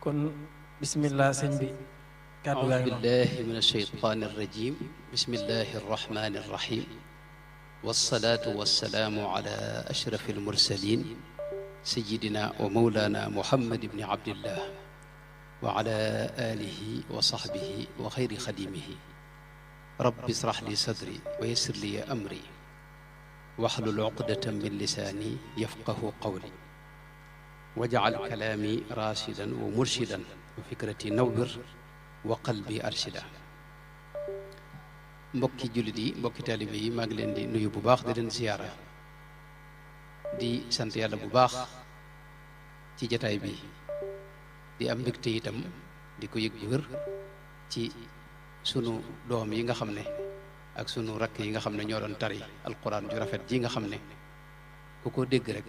kon bismillah sëñ bi kàddu gaa أعوذ ngi noonu. بالله من الشيطان الرجيم بسم الله الرحمن الرحيم والصلاة والسلام على أشرف المرسلين سيدنا ومولانا محمد بن عبد الله وعلى آله وصحبه وخير خديمه رب اشرح لي صدري ويسر لي أمري واحلل عقدة من لساني يفقه قولي واجعل كلامي راشدا ومرشدا وفكرتي نور وقلبي أرشدا mbokki jullit yi mbokki taalibe yi maa ngi leen di nuyu bu baax di leen ziyaara di sant yàlla bu baax ci jataay bi di am mbégte itam di ko yëg bu wér ci sunu doom yi nga xam ne ak sunu rakk yi nga xam ne ñoo doon tari alquran ju rafet ji nga xam ne ku ko dégg rek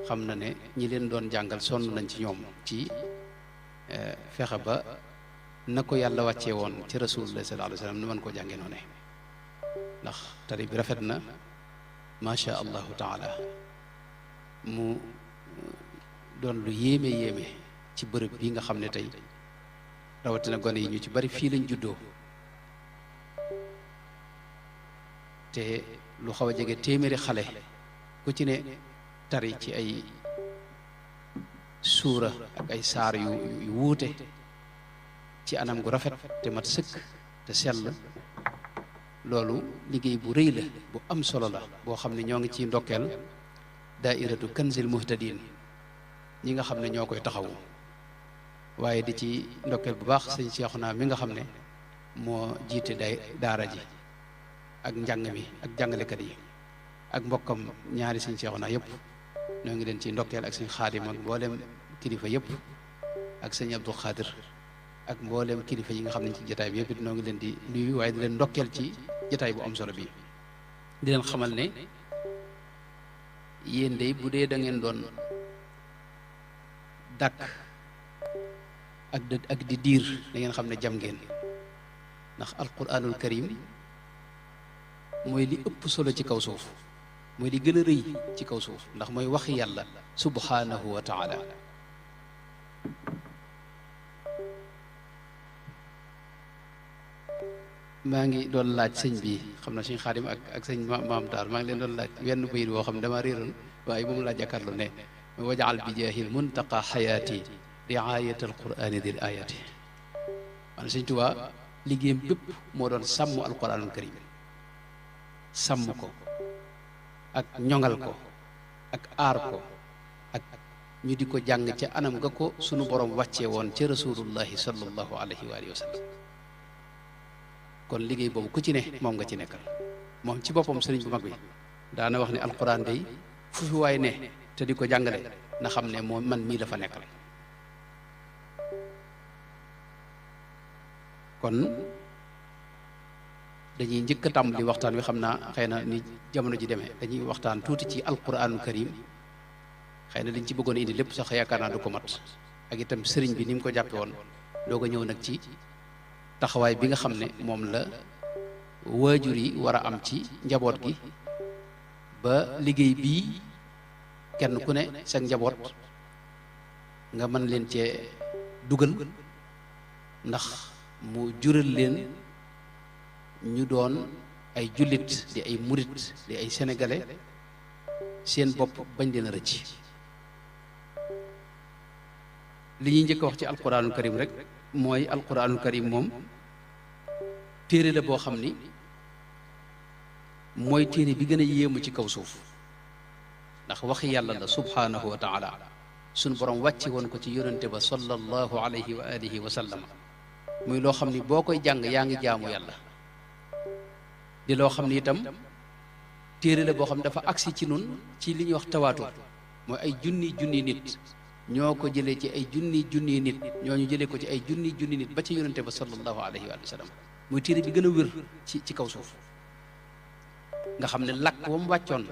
xam na ne ñi leen doon jàngal sonn nañ ci ñoom ci fexe ba na ko yàlla wàccee woon ci rasulullah sallallahu alayhi wa sallam nu mën ko jàngee noone ndax tari bi rafet na macha allahu taala mu doon lu yéeme yéeme ci bërëb bi nga xam ne tey rawatina gone yi ñu ci bari fii lañ juddoo te lu xaw a jege téeméeri xale ku ci ne tari ci ay suura ak ay saar yu wuute ci anam gu rafet te mat sëkk te sell loolu liggéey bu rëy la bu am solo la boo xam ne ñoo ngi ciy ndokkeel daairatu kanzil muhtadin ñi nga xam ne ñoo koy taxawu waaye di ci ndokkeel bu baax sëñ Seexuna mi nga xam ne moo jiite daara ji ak njàng mi ak jàngalekat yi ak mbokkam ñaari sëñ Seexuna yëpp ñoo ngi leen ci ndokkeel ak sëñ Xaadim ak mboolem kilifa yëpp ak sëñ Abdou Khadir ak mboolem kilifa yi nga xam ne ci jataay bi yëpp it noo ngi leen di nuyu waaye di leen ndokkeel ci jataay bu am solo bi di leen xamal ne yéen day bu dee da ngeen doon dàkk ak di diir da ngeen xam ne jam ngeen ndax alquranul karim mooy li ëpp solo ci kaw suuf mooy li gën a rëy ci kaw suuf ndax mooy waxi yàlla subhanahu wa taala maa ngi doon laaj sëñ bi xam na suñ xaadim ak sëñ maam taar maa ngi leen doon laaj wenn bayit boo xam ne dama réeroon waaye moom laa jàkkaarloo ne wajaal bi jaahil muntaqa xayaati riayat alqurani dil ayati maanaam sëñ Tuubaa liggéeyam bépp moo doon sàmm alquranul karim sàmm ko ak ñoŋal ko ak aar ko ak ñu di ko jàng ca anam nga ko sunu borom wàccee woon ca rasulullahi sallallahu alayhi wa alihi wa sallam kon liggéey boobu ku ci ne moom nga ci nekkal moom ci boppam sëriñ bu mag bi daana wax ne alquran day fu fi waay ne te di ko jàngale na xam ne moom man mii la fa nekkal kon dañuy njëkk a tàmbali waxtaan wi xam naa xëy na ni jamono ji demee dañuy waxtaan tuuti ci alquranul karim xëy na liñ ci bëggoon indi lépp sax yaakaar naa du ko mat ak itam sëriñ bi ni mu ko jàppe woon doog a ñëw nag ci taxawaay bi nga xam ne moom la waajur yi war a am ci njaboot gi ba liggéey bii kenn ku ne sa njaboot nga mën leen cee dugal ndax mu jural leen ñu doon ay jullit di ay murit di ay sénégalais seen bopp bañ leen a rëcc li ñuy njëkk a wax ci alquranul karim rek mooy alquranul karim moom téere la boo xam ni mooy téere bi gën a yéemu ci kaw suuf ndax waxi yàlla la subhanahu wa taala suñu borom wàcce woon ko ci yonente ba sallallahu alayhi wa alihi wa sallam muy loo xam ni boo koy jàng yaa ngi jaamu yàlla di loo xam ni itam téere la boo xam ne dafa agsi ci nun ci li ñuy wax tawaatu mooy ay junni nit ñoo ko jëlee ci ay junni nit ñoo ñu jëlee ko ci ay junni nit ba ci yonente ba sallallahu alayhi wa sallam muy téere bi gën a wér ci kaw suuf nga xam ne làkk wa mu wàccoon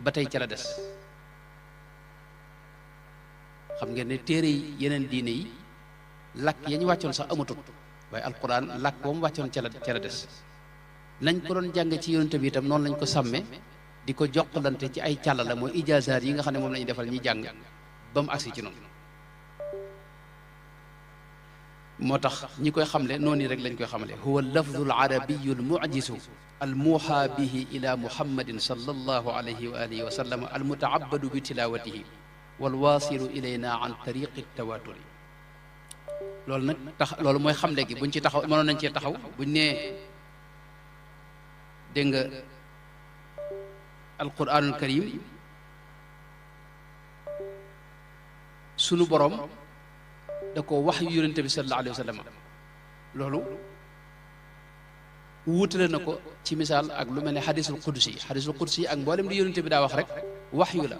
ba tey ca la des xam ngeen ne téere yi yeneen diine yi làkk ya ñu wàccoon sax amatut waaye alquran làkk wa mu wàccoon ca la des nañ ko doon jàng ci yonente bi itam noonu lañ ko sàmme di ko jokkalante ci ay càlla la mooy ijaazaat yi nga xam ne moom la ñuy defal ñi jàng ba mu agsi ci noonu moo tax ñi koy xamle noonu rek lañ koy xamle huwa lafdu al arabiyu al mujisu al muuxa bihi ila muhammadin sallallahu alayhi wa alihi wa sallam al mutaabadu bi tilawatihi wal waasilu ilayna an tariqi tawaturi loolu nag tax loolu mooy xamle gi buñ ci taxaw mënoon nañ cee taxaw buñ nee dégg nga alquranul karim sunu borom da ko wax yonente bi sallallahu alayhi wa sallam loolu wuutale na ko ci misaal ak lu mel ne xadisul qudsi ak mboolem di yonente bi daa wax rek wax yu la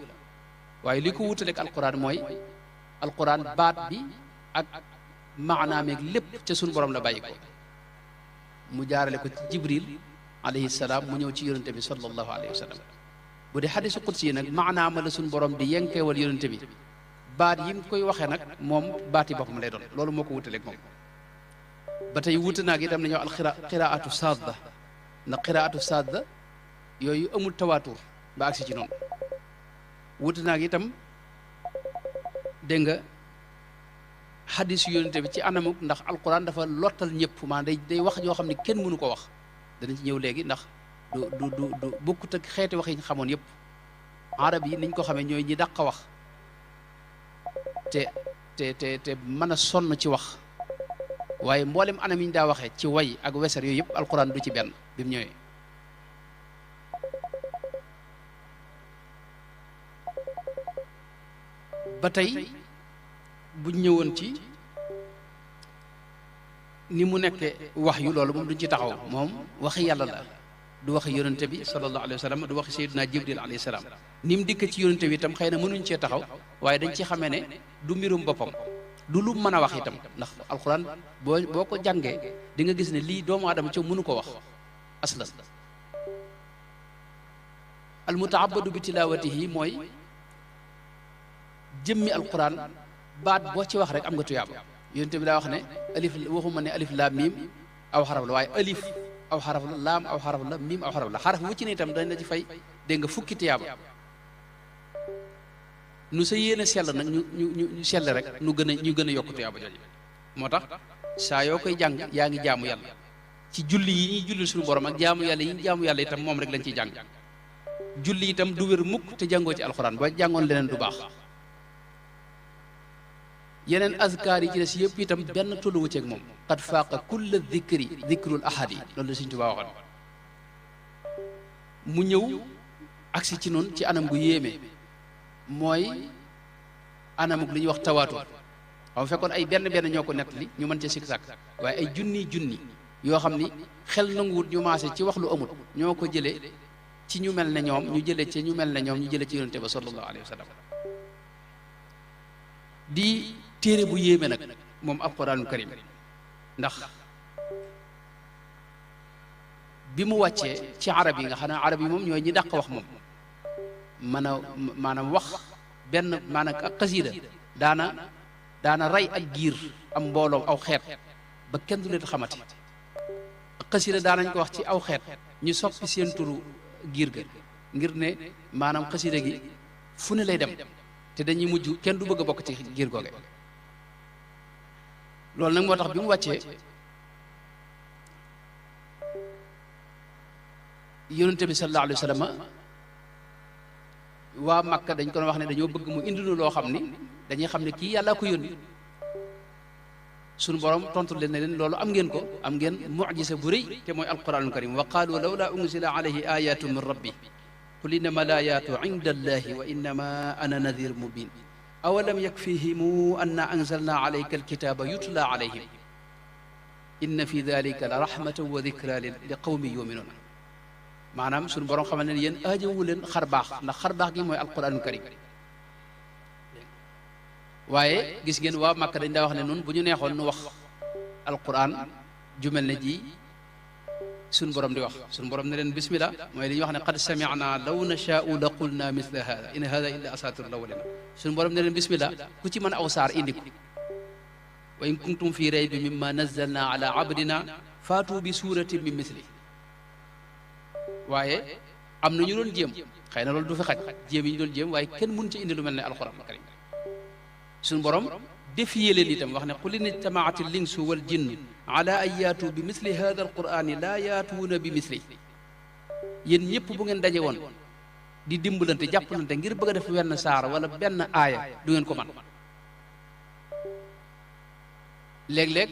waaye li ko wuutale ak alquran mooy alquran baat bi ak maanaameeg lépp ca sunu borom la bàyyi ko mu jaarale ko ci jibril alayhi salaam mu ñëw ci yonente bi sallallahu alayhi wa sallam bu dee xadisu qudsi yi nag maanaama la sunu borom di yenkeewal yonente bi baat yi mu koy waxee nag moom baati boppam lay doon loolu moo ko wutaleeg moom ba tey wuute naag itam nañoo al qiraatu sadda ndax qiraatu sadda yooyu amul tawaatur ba agsi ci noonu wuute naag itam dégg nga xadis yonente bi ci anamuk ndax alquran dafa lottal ñëpp maanaam day wax joo xam ne kenn mënu ko wax danañ ci ñëw léegi ndax du bokkut ak xeeti wax yi ñu xamoon yëpp arab yi niñ ko xamee ñooy ñi dàq wax te mën a sonn ci wax waaye mboolem anam yi ñu daa waxee ci way ak weser yooyu yëpp alquran du ci benn bi mu ñëwee ba tey buñ ñëwoon ci ni mu nekkee wax yu loolu moom duñ ci taxaw moom waxi yàlla la du waxi yonente bi sallallahu alayhi wa sallam du waxi sayyidina jibril alayhi salaam ni mu dikk ci yonente bi itam xëy na mënuñ cee taxaw waaye dañ ci xamee ne du mbirum boppam du lu mën a wax itam ndax alquran boo ko jàngee di nga gis ne lii doomu aadama ci mënu ko wax aslan al mutaabadu bi tilawatihi mooy jëmmi alquran baat boo ci wax rek am nga tuyaaba yonent bi daa wax ne alif waxuma ne alif laam miim aw xaraf la waaye alif aw xaraf la laam aw xaraf la miim aw xaraf la xaraf wu ci ne itam dañ la ci fay dégg nga fukki tuyaaba nu sa yéene sell nag ñu sell rek ñu gën a yokk tuyaaba jooju moo tax saa yoo koy jàng yaa ngi jaamu yàlla ci julli yi ñuy julli suñu borom ak jaamu yàlla yi ñu jaamu yàlla itam moom rek lañ ciy jàng julli itam du wér mukk te jàngoo ci alxuraan boo jàngoon leneen du baax yeneen azkaar yi ci des yëpp itam benn tolluwu ceeg moom qad faaqa kulla dikrul ahad yi loolu la Sëñ Tuubaa waxoon mu ñëw agsi ci noonu ci anam gu yéeme mooy anamuk li ñuy wax tawaatur xam fekkoon ay benn ñoo ko nettali ñu mën ca sikk sàkk waaye ay junni yoo xam ni xel nanguwut ñu maase ci wax lu amut ñoo ko jëlee ci ñu mel ne ñoom ñu jëlee ci ñu mel ne ñoom ñu jëlee ci yonente ba sallallahu alayhi wa sallam di téere bu yéeme nag moom alquranul karim ndax bi mu wàccee ci arab yi nga xam ne arab yi moom ñooy ñi dàq wax moom maanaam wax benn maanaam ak xasiida daana rey ak giir am mbooloo aw xeet ba kenn du leen xamati ak xasiida daanañ ko wax ci aw xeet ñu soppi seen turu giir ga ngir ne maanaam xasiida gi fu ne lay dem te dañuy mujj kenn du bëgg a bokk ci giir googe loolu nag moo tax bi mu wàccee yonente bi sallallahu alayhi wa sallam waa Makka dañ ko wax ne dañoo bëgg mu indi loo xam ni dañuy xam ne kii yàlla ko yónni suñu borom tontu leen ne leen loolu am ngeen mucjisa bu rëy te mooy alquranul karim wa qaalu lawla unzila alayhi ayatu min rabbi qul innama al ayatu inda allahi wa innama ana nadir mubin awalam yakfihimu anna anzalna alayka alkitaba yutla alayhim inna fi dalika la rahmatan wa dikra li qawmi yuminun maanaam suñu borom xamal ne yéen aajowu leen xar baax ndax xar baax gi mooy alquranul karim waaye gis ngeen waa Makka dañ daa wax ne noonu bu ñu neexoon nu wax alquran ju mel ne ji suñu borom di wax suñu borom ne leen bismillah mooy li ñuy wax ne qad sami'na law nashaa'u la qulna mithla hada in hada illa asatirul awwalin suñu borom ne leen bismillah ku ci mën aw saar indi ko wa in kuntum fi raybi mimma nazzalna ala abdina faatu bi suratin min mithli waaye am na ñu doon jéem xëy na loolu du fi xaj jéem yi ñu doon jéem waaye kenn mun ci indi lu mel ne alquran karim suñu borom défier leen itam wax ne qul in ijtamaati linsu wal jinnu ala an yaatu bi misli hada al qurani laa yaatuuna bi misli yéen ñëpp bu ngeen daje woon di dimbalante jàppalante ngir bëgg a def wenn saar wala benn aaya du ngeen ko man léeg-léeg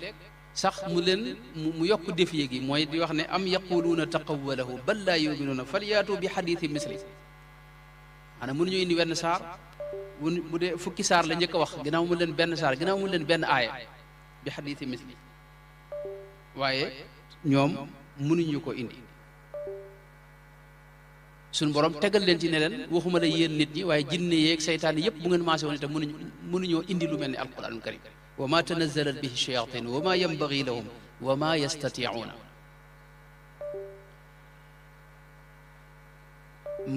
sax mu leen mu yokk défier gi mooy di wax ne am yaquluuna taqawwalahu bal laa yuminuuna fal yaatu bi xadiisi misli maanaam mënuñu indi wenn saar bu dee fukki saar la njëkk a wax ginnaaw mu leen benn saar ginnaaw mu leen benn aaya bi xadiisi misli waaye ñoom mënuñu ko indi suñu borom tegal leen ci ne leen waxuma la yéen nit ñi waaye jinne yeeg seytaane yëpp bu ngeen maase woon itam mënuñoo indi lu mel ni alquranul karim wa ma tanazzalat bihi shayatin wa ma yanbaghi lahum wa ma yastati'una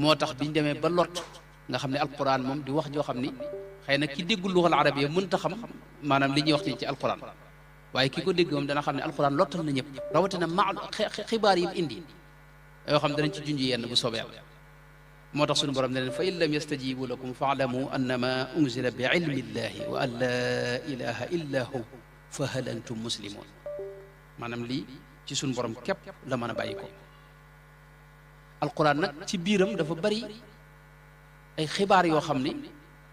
moo tax biñ demee ba lot nga xam ne alquran moom di wax joo xam ni xëy na ki déggul luxal arabiya mënta xam maanaam li ñuy wax ci alquran waaye ki ko dégg moom dana xam ne alquran lottal na ñëpp rawatina xibaar yi indi yoo xam danañ ci junj yenn bu soobee Yàlla moo tax suñu borom ne leen fa in lam yastajibu lakum faalamu annama unzila bi ilmi llahi wa an laa ilaha illa hu fa hal antum muslimun maanaam lii ci suñu borom képp la mën a bàyyi ko alquran nag ci biiram dafa bari ay xibaar yoo xam ni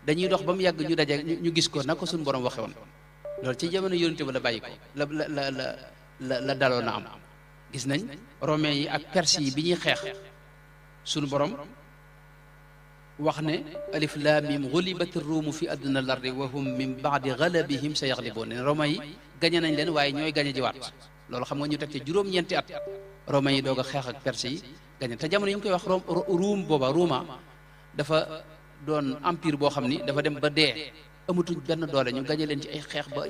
dañuy dox ba mu yàgg ñu daje ñu gis ko na ko suñu borom waxe woon loolu ci jamono yonente ba la bàyyi ko la daloo na am gis nañ romain yi ak perse yi bi ñuy xeex suñu borom wax ne alif laam mim gulibati ruumu fi adna al ardi wa hum min baadi galabihim sa yagliboon ne romain yi gañe nañ leen waaye ñooy gañe jiwaat loolu xam nga ñu teg ci juróom-ñeenti at romain yi doog a xeex ak perse yi gañe te jamono yi ñu koy wax ruum booba ruuma dafa doon empire boo xam ni dafa dem ba dee amatuñ benn doole ñu gañe leen ci ay xeex ba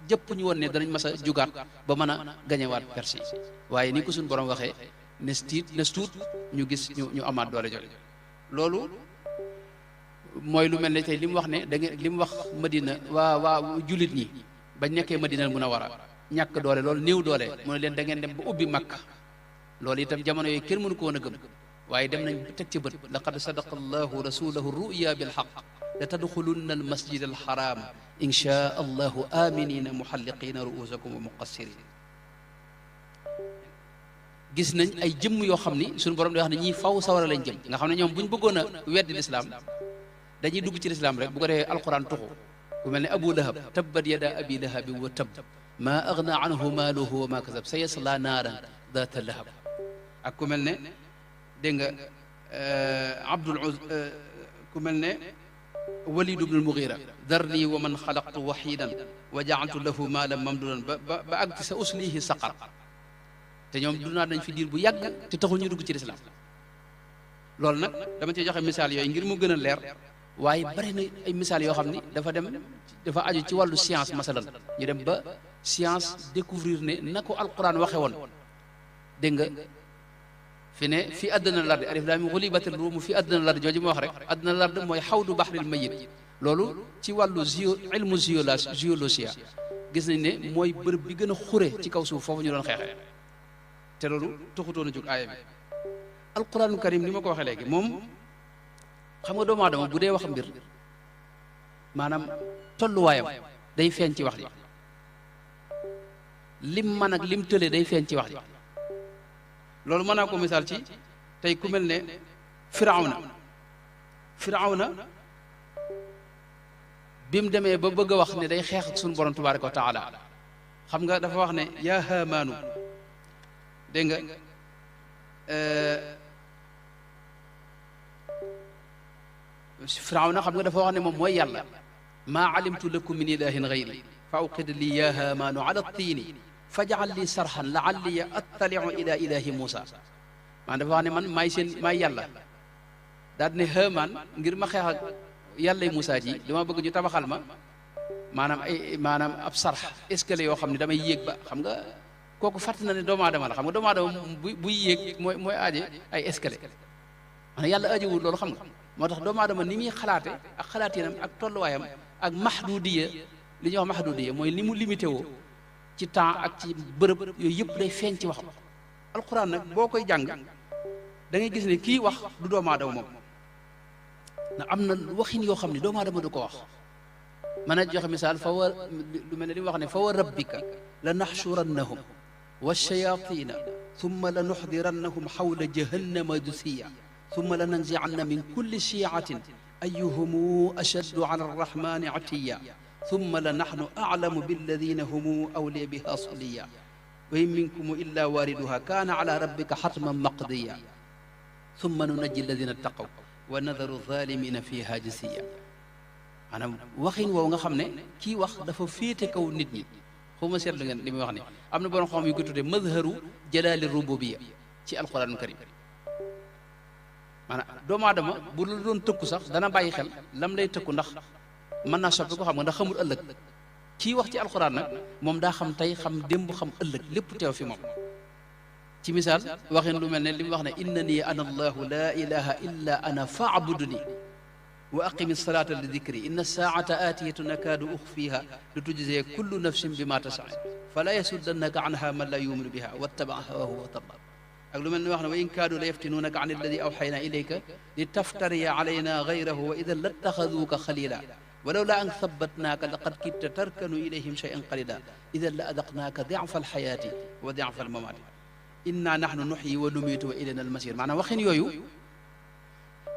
jëpp ñu woon ne danañ mas a jugaat ba mën a gañewaat perse yi waaye ni ko suñu borom waxee nes tuut ñu gis ñu amaat doole jooju loolu mooy lu mel ne tey li mu wax ne da ngeen li mu wax Madina waa jullit ñi bañ nekkee Madina Munawara ñàkk doole loolu néew doole mu ne leen da ngeen dem ba ubbi Makka loolu itam jamono yooyu kenn mënu ko woon a gëm waaye dem nañ teg ci bët laqad sadaqa allahu rasulahu ruya bilhaq la tadxulunna al masjid al haram insha allahu aminina muhalliqina ruusakum wa muqassirin gis nañ ay jëmm yoo xam ni suñu borom di wax ne ñii faw sawara lañ jëm nga xam ne ñoom bu ñu bëggoon a weddi lislaam dañuy dugg ci lislaam rek bu ko defee alquran tuxu bu mel ne abu lahab tabbat yada abi lahabin wa tabb ma agna anhu maaluhu wa ma kasab sa yasla naaran data lahab ak ku mel ne dégg nga ku mel ne walid ibn al-mughira darni wa man xalaqtu waxidan wa jaaltu lahu maalan mamdudan ba àgg ci sa uslihi saqar te ñoom dunaa dañ fi diir bu yàgg te taxul ñu dugg ci lislaam loolu nag dama ci joxe misaal yooyu ngir mu gën a leer waaye bari na ay misaal yoo xam ni dafa aju ci wàllu science masalan ñu dem ba science découvrir ne na ko alquran waxe woon dégg nga fi ne fi àddina lard alif laam miim ghulibatir ruum fi àddina lard jooju ma wax rek àddina lard mooy xawdu baxril mayit loolu ci wàllu ilmu géologie gis nañ ne mooy bërëb bi gën a xure ci kaw suuf foofu ñu doon xeexee te loolu taxutoon a jóg aaya bi alquranul karim ni ma ko waxee léegi moom xam nga doomu aadama bu dee wax mbir maanaam tolluwaayam day feeñ ci wax ji lim man ak lim tële day feeñ ci wax ji loolu mën naa ko misaal ci tey ku mel ne firawna bi mu demee ba bëgg a wax ne day xeex ak suñu borom tabaraka wa taala xam nga dafa wax ne yaa haamaanu dégg nga firawna xam nga dafa wax ne moom mooy yàlla maa alimtu lakum min ilahin gayri fa awqid li ya haamaanu ala tiini fajal li sarxan laalli attaliu ila ilahi Muusa maan dafa wax ne man maay yàlla daal ne haamaan ngir ma xeex ak yàllay Muusa ji dama bëgg ñu tabaxal ma maanaam ab sarx escalier yoo xam ne damay yéeg ba xam nga kooku fàtt na ne doomu aadama la xam nga doomu aadama buy yéeg mooy aaje ay escalier maanaam yàlla aajowul loolu xam nga moo tax doomu aadama ni muy xalaate ak xalaatinam ak tolluwaayam ak mahdudiya li ñuy wax mahdudiya mooy ni mu limité woo ci temps ak ci bërëb yooyu yëpp day feeñ ci waxam alquran nag boo koy jàng da ngay gis ne kii wax du doomu aadama moom ndax am na waxin yoo xam ne doomu aadama du ko wax mën a joxe misaal fa wa lu mel ne li mu wax ne fa wa rabbika la naxshurannahum walchayatina summa la nuxdirannahum xawla jahannama jusiya summa la nanzicanna min kulli shiicatin ayuhumu ashaddu ala arrahmani atiya summa la naxnu aclamu billadina humu awliya biha soliya wa in minkum illa waariduha kaana ala rabbika xatman maqdiya summa nunajji alladina taqaw wa nadaru zalimina fiha jasiya maanaam waxin woowu nga xam ne kii wax dafa féete kaw nit ñi xaw ma seetlu ngeen li muy wax ne am na borom xam yu ko tuddee mazharu jalaali rububiya ci alquranul karim maanaam doomu aadama bu la doon tëkku sax dana bàyyi xel lam lay tëkku ndax mën naa soppi ko xam nga ndax xamul ëllëg kii wax ci alquran nag moom daa xam tey xam démb xam ëllëg lépp teew fi moom ci misaal waxin lu mel ne li mu wax ne innani ana allahu la ilaha illa ana faabuduni wa aqimi salata li dikri inna saata aatiyatun akaadu uxfiha li tujzee kullu nafsin bima tasaa fala yasuddannaka anha man la yuminu biha wattaba hawahu wa tarda ak lu mel ne wax ne wa in kaadu la yaftinuunaka an alladi awxayna ilayka li taftariya alayna gayrahu wa idan lattaxaduuka xalila walaw la an thabatnaaka laqad kitta tarkanu ilayhim cheyan qalila idan la adaqnaaka diafa alxayaati wa diafa almamaati inna nahnu nuxyi wa numiitu wa ilayna almasir maanaam waxin yooyu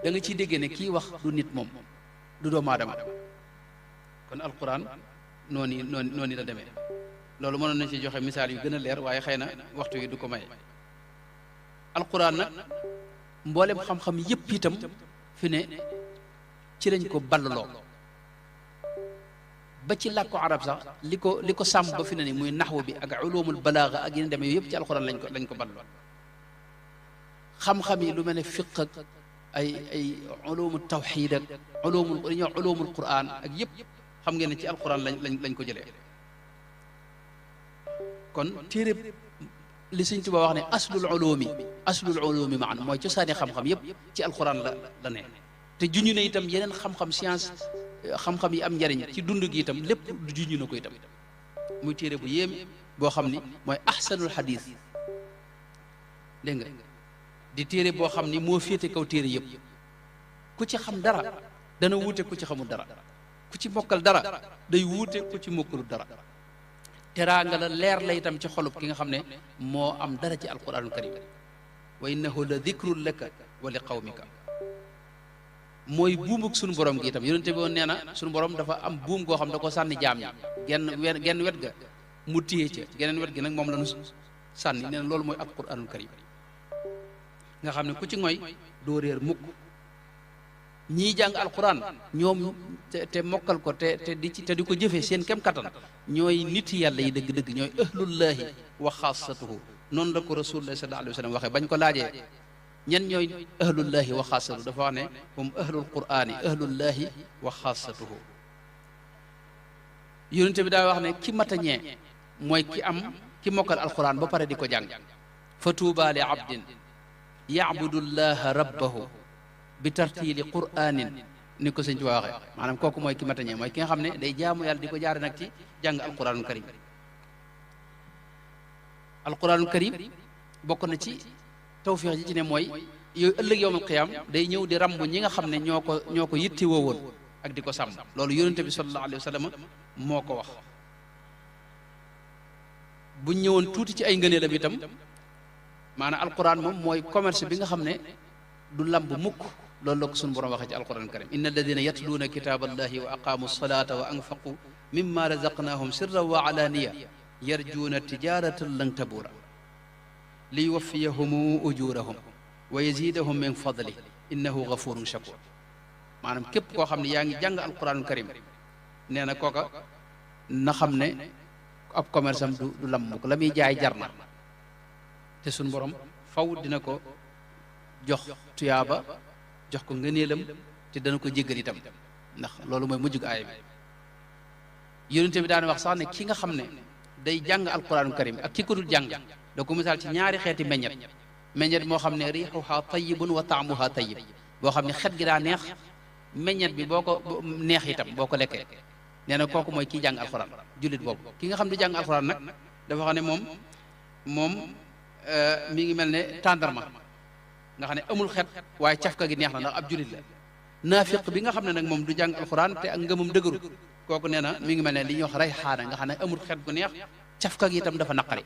da nga ciy déggee ne kii wax du nit moom du doomu aadama kon alquran noonu la demee loolu mënoon nañ ci joxe misaal yu gën a leer waaye xëy na waxtu yi du ko maye alquran nag mboolem xam-xam yépp itam fi ne ci lañ ko balloo ba ci làkku arab sax li ko sàmm ba fi ne ni muy naxwu bi ak ulumul balaaga ak yeneen demee yooyu yëpp ci alquran lañ ko balloo xam-xam yi lu mel ne fiq ak ay ulumul tawxid ak li ñuy wax ulumul quran ak yëpp xam ngeen ne ci alquran lañ ko jëlee kon téere li Sëñ Tuubaa wax ne aslul ulumi maan mooy cosaani xam-xam yëpp ci alquran la ne te juñu ne itam yeneen xam-xam science xam-xam yi am njariñ ci dund gi itam lépp juñu na ko itam muy téere bu yéeme boo xam ni mooy ahsanul xadis dégg nga di téere boo xam ni moo féete kaw téere yëpp ku ci xam dara dana wuute ku ci xamul dara ku ci mokkal dara day wuute ku ci mokkalul dara teraanga la leer la itam ci xolub ki nga xam ne moo am dara ci alquranul karim wa innahu la dikrun laka wa li qawmika mooy buumuk suñu borom gi itam yonente bi woon nee na suñu borom dafa am buum goo xam da ko sànni jaam ñi genn wet ga mu téye ca geneen wet gi nag moom la ñu sànni nee na loolu mooy alquranul karim nga xam ne ku ci ngoy doo réer mukk ñii jàng alquran ñoom te mokkal ko te di ko jëfee seen kem kattan ñooy nit yàlla yi dëgg-dëgg ñooy ahlullahi wa xaasatuhu noonu la ko rasulullah sallallahu alayhi wa sallam waxee bañ ko laajee ñen ñooy ahlullahi wa xaasatuhu dafa wax ne hum ahlul qur'ani ahlullahi wa xaasatuhu yonente bi daa wax ne ki matañee mooy ki mokkal alquran ba pare di ko jàng fa tuuba li abdin yaabudullaha rabbahu bi tartiili qur'anin ni ko sëñ ci waxee maanaam kooku mooy ki matañee mooy ki nga xam ne day jaamu yàlla di ko jaare nag ci jàng alquranul karim alquranul karim bokk na ci tawfiix ji ci ne mooy yooyu ëllëg yowmal qiyaam day ñëw di rambu ñi nga xam ne ñoo ko yitti woowoon ak di ko sàmm loolu yonente bi sallallahu alayhi wa sallam moo ko wax buñ ñëwoon tuuti ci ay ngëneelam itam maanaam alquran moom mooy commerce bi nga xam ne du lamb mukk loolu la ko suñu borom waxee ci alquran karim inna alladina yatluuna kitaaballahi wa aqaamu salata wa anfaqu mimma razaqnahum sirran wa alaniya yarjuuna tijaratan lan tabuura li yuwaffiyahum ujurahum wa yazidahum min fadli innahu gafurun shakur maanaam képp koo xam ne yaa ngi jàng alquran karim nee na kooka na xam ne ab commerce am du lamb mukk la muy jaay jar na te suñu borom faw dina ko jox tuyaaba jox ko ngëneelam te dana ko jéggal itam ndax loolu mooy mujjug aaya bi yonente bi daan wax sax ne ki nga xam ne day jàng alquraanu karim ak ki ko dul jàng da ko misaal ci ñaari xeeti meññet moo xam ne riixuha tayyibun wa taamuha tayyib boo xam ne xet gi daa neex meññet bi boo ko neex itam boo ko lekkee nee na kooku mooy kii jàng alquran jullit boobu ki nga xam ne jàng alquran nag dafa xam ne moom mi ngi mel ne tàndarma nga xam ne amul xet waaye cafka gi neex na ndax ab jullit la naafiq bi nga xam ne nag moom du jàng alxuraan te ak ngëmam dëgëru kooku nee na mi ngi mel ne li ñuy wax ray xaana nga xam ne amul xet gu neex cafka gi itam dafa naqari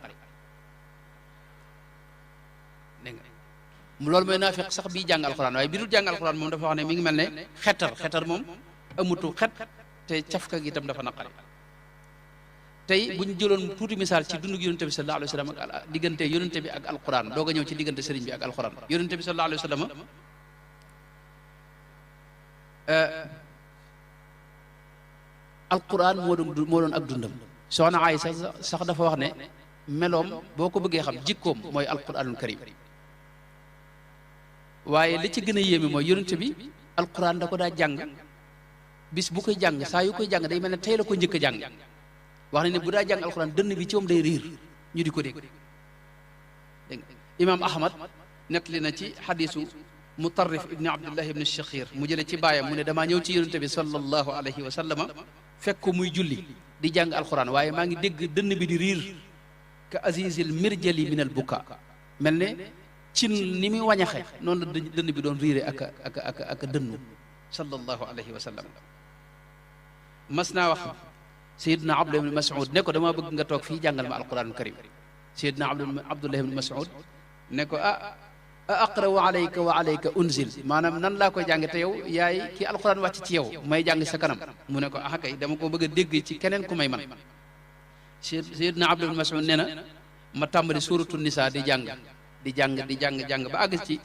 dégg nga loolu mooy naafiq sax bii jàng alxuraan waaye bi dul jàng alxuraan moom dafa wax ne mi ngi mel ne xetar moom amutu xet te cafka gi itam dafa naqari tey bu ñu jëloon tuuti misaal ci dundu yonente bi sallallahu alayhi wa sallam ak diggante yonente bi ak alxuraan doog a ñëw ci diggante sëriñ bi ak alxuraan yonente bi sallallahu alayhi wa sallam alquran moo doon ak dundam soxna Aysa sax dafa wax ne meloom boo ko bëggee xam jikkoom mooy alquranul karim waaye li ci gën a yéeme mooy yonente bi alquran da ko daa jàng bis bu koy jàng saa yu koy jàng day mel ne tey la ko njëkk a jàng wax nañ ne bu daa jàng alquran dënn bi ci moom day riir ñu di ko dégg dégg nga imaam Ahmad nettali na ci xadiisu Mutarrif ibni Abdullah ibni Shakhir mu jële ci baayam mu ne damaa ñëw ci yonente bi sallallahu alayhi wa sallama fekk ko muy julli di jàng alquran waaye maa ngi dégg dënn bi di riir ka azizil mirjali min al buka mel ne cin ni muy wañaxe noonu la dënn bi doon riire ak dënnu sallallahu alayhi wa sallam mas naa wax Seydina Abdullah ibn Mas'ud ne ko dama bëgg nga toog fii jàngal ma alquranul karim Seydina Abdullah ibn Mas'ud ne ko a aqra'u alayka wa alayka unzil maanaam nan laa koy jàng te yow yaay kii alquran wàcc ci yow may jàng sa kanam mu ne ko ah kay dama ko bëgg a dégg ci keneen ku may man Seydina Abdullah ibn Mas'ud nee na ma tàmbali suuratu nisaa di jàng ba àgg ci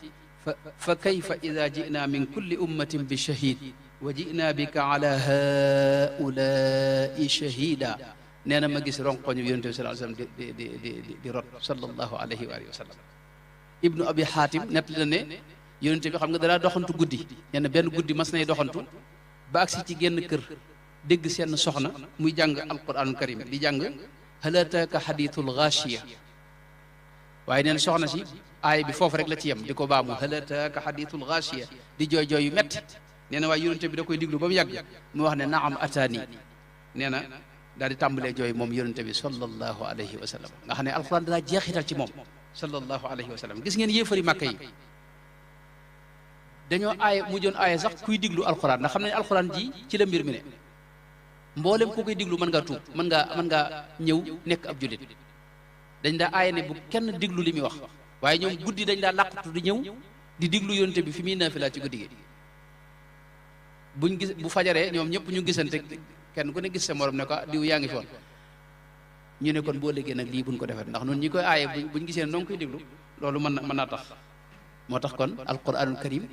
fa kayfa ida ji'na min kulli ummatin bi shahid wa ji'na bika ala haulaai shahida nee na ma gis ronkoñu yonente bi sallallahu alayhi wa sallam di rot sallallahu alayhi wa sallam ibnu abi xaatim nett la ne yonente bi xam nga danaa doxantu guddi nee na benn guddi mas nay doxantu ba agsi ci genn kër dégg seen soxna muy jàng alquranul karim di jàng hal ataaka xadiitul gaashiya waaye neen soxna si aay bi foofu rek la ci yem di ko baamu hal ataaka xadiitul gaashiya di jooy yu metti nee na waaye yonente bi da koy diglu ba mu yàgg mu wax ne naam ataani nee na daal di tàmbalee jooy moom yonente bi sallallahu alayhi wa sallam nga xam ne alquran danaa jeexital ci moom sallallahu alayhi wa sallam gis ngeen yéefari màkka yi dañoo aaye mujjoon aaye sax kuy diglu alquran ndax xam ne alquran ji ci la mbir mi ne mboolem ku koy diglu mën ngaa tuub mën ngaa ñëw nekk ab jullit dañ daa aaye ne bu kenn diglu li muy wax waaye ñoom guddi dañ daa làqatu di ñëw di diglu yonte bi fi muy naafila ci guddi gi buñ gis bu fajaree ñoom ñëpp ñu gisante kenn ku ne gis sa morom ne ko diw yaa ngi foon ñu ne kon boo léegi nag lii buñ ko defee ndax noonu ñi koy aaye buñ gisee noo ngi koy diglu loolu mën naa tax moo tax kon alquranul karim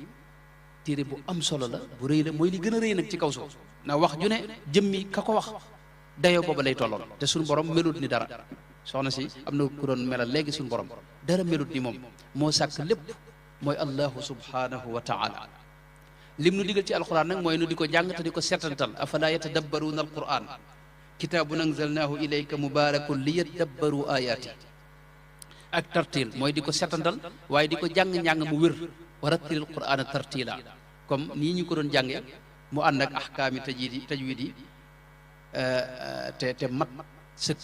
téere bu am solo la bu rëy la mooy li gën a rëy nag ci kaw suuf ndax wax ju ne jëmmi ka ko wax dayoo booba lay tolloon te suñu borom melut ni dara soxna si am na ku doon melal léegi suñu borom dara melut ni moom moo sàkk lépp mooy allahu subhanahu wa taala lim nu digal ci alquran nag mooy nu di ko jàng te di ko setantal afala yatadabbaruuna alquran kitaabun anzalnaahu ilayka mubaarakun liyadabbaru ayaati ak tartil mooy di ko setantal waaye di ko jàng-njàng mu wér wa rattilil qur'aana tartila comme nii ñu ko doon jànge mu ànd ak ahkaami tajwid yi te mat sëkk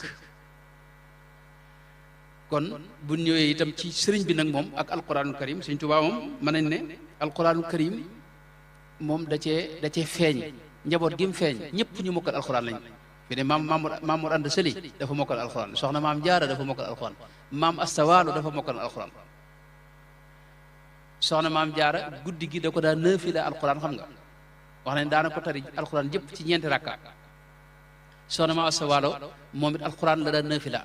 kon bu ñëwee itam ci sëriñ bi nag moom ak alquranul karim Sëriñ Tuubaa moom mën nañ ne alquranul karim moom da cee feeñ njaboot gi mu feeñ ñëpp ñu mokkal alquran lañ fi ne Mamour Anda Sali dafa mokkal alquran soxna maam Jaara dafa mokkal alquran maam Astawaalo dafa mokkal alquran soxna maam Jaara guddi gi da ko daa naafila alquran xam nga wax nañ daana ko tari alquran jëpp ci ñeenti rakka soxna maam Astawaalo moom it alquran la daa naafila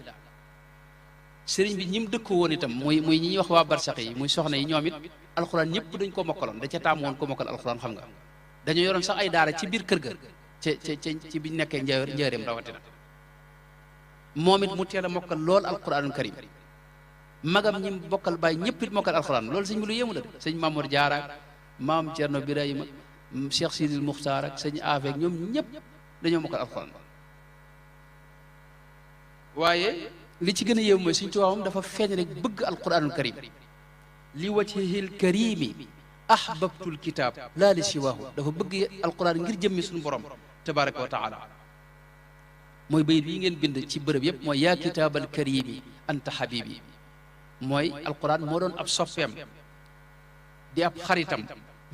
sëriñ bi ñi mu dëkkoo woon itam muy ñi ñuy wax waa barsax yi muy soxna yi ñoom it alquran ñëpp dañ ko mokkaloon da ca taamu woon ko mokkal alquran xam nga dañoo yoroon sax ay daara ci biir kër ga ci biñ nekkee njaareem rawatina moom it mu teel a mokkal lool alquranul karim magam ñi bokkal bàyyi ñëpp it mokkal alquran loolu sëñ bi lu yéemu la de sëñ Mamour Diarra ak maam Thierno Birahima Cheikh Sidil Muxtaar ak sëñ Afeek ñoom ñëpp dañoo mokkal alquran waaye li ci gën a yéemu mooy suñ tubaabam dafa feeñ rek bëgg alquranul karim li wajhihil karimi ahbabtul kitab laa li siwaahu dafa bëgg alquran ngir jëmmi suñu borom tabaraka wa taala mooy bayit yi ngeen bind ci bërëb yëpp mooy yaa kitaabal karimi anta habibi mooy alquran moo doon ab soppeem di ab xaritam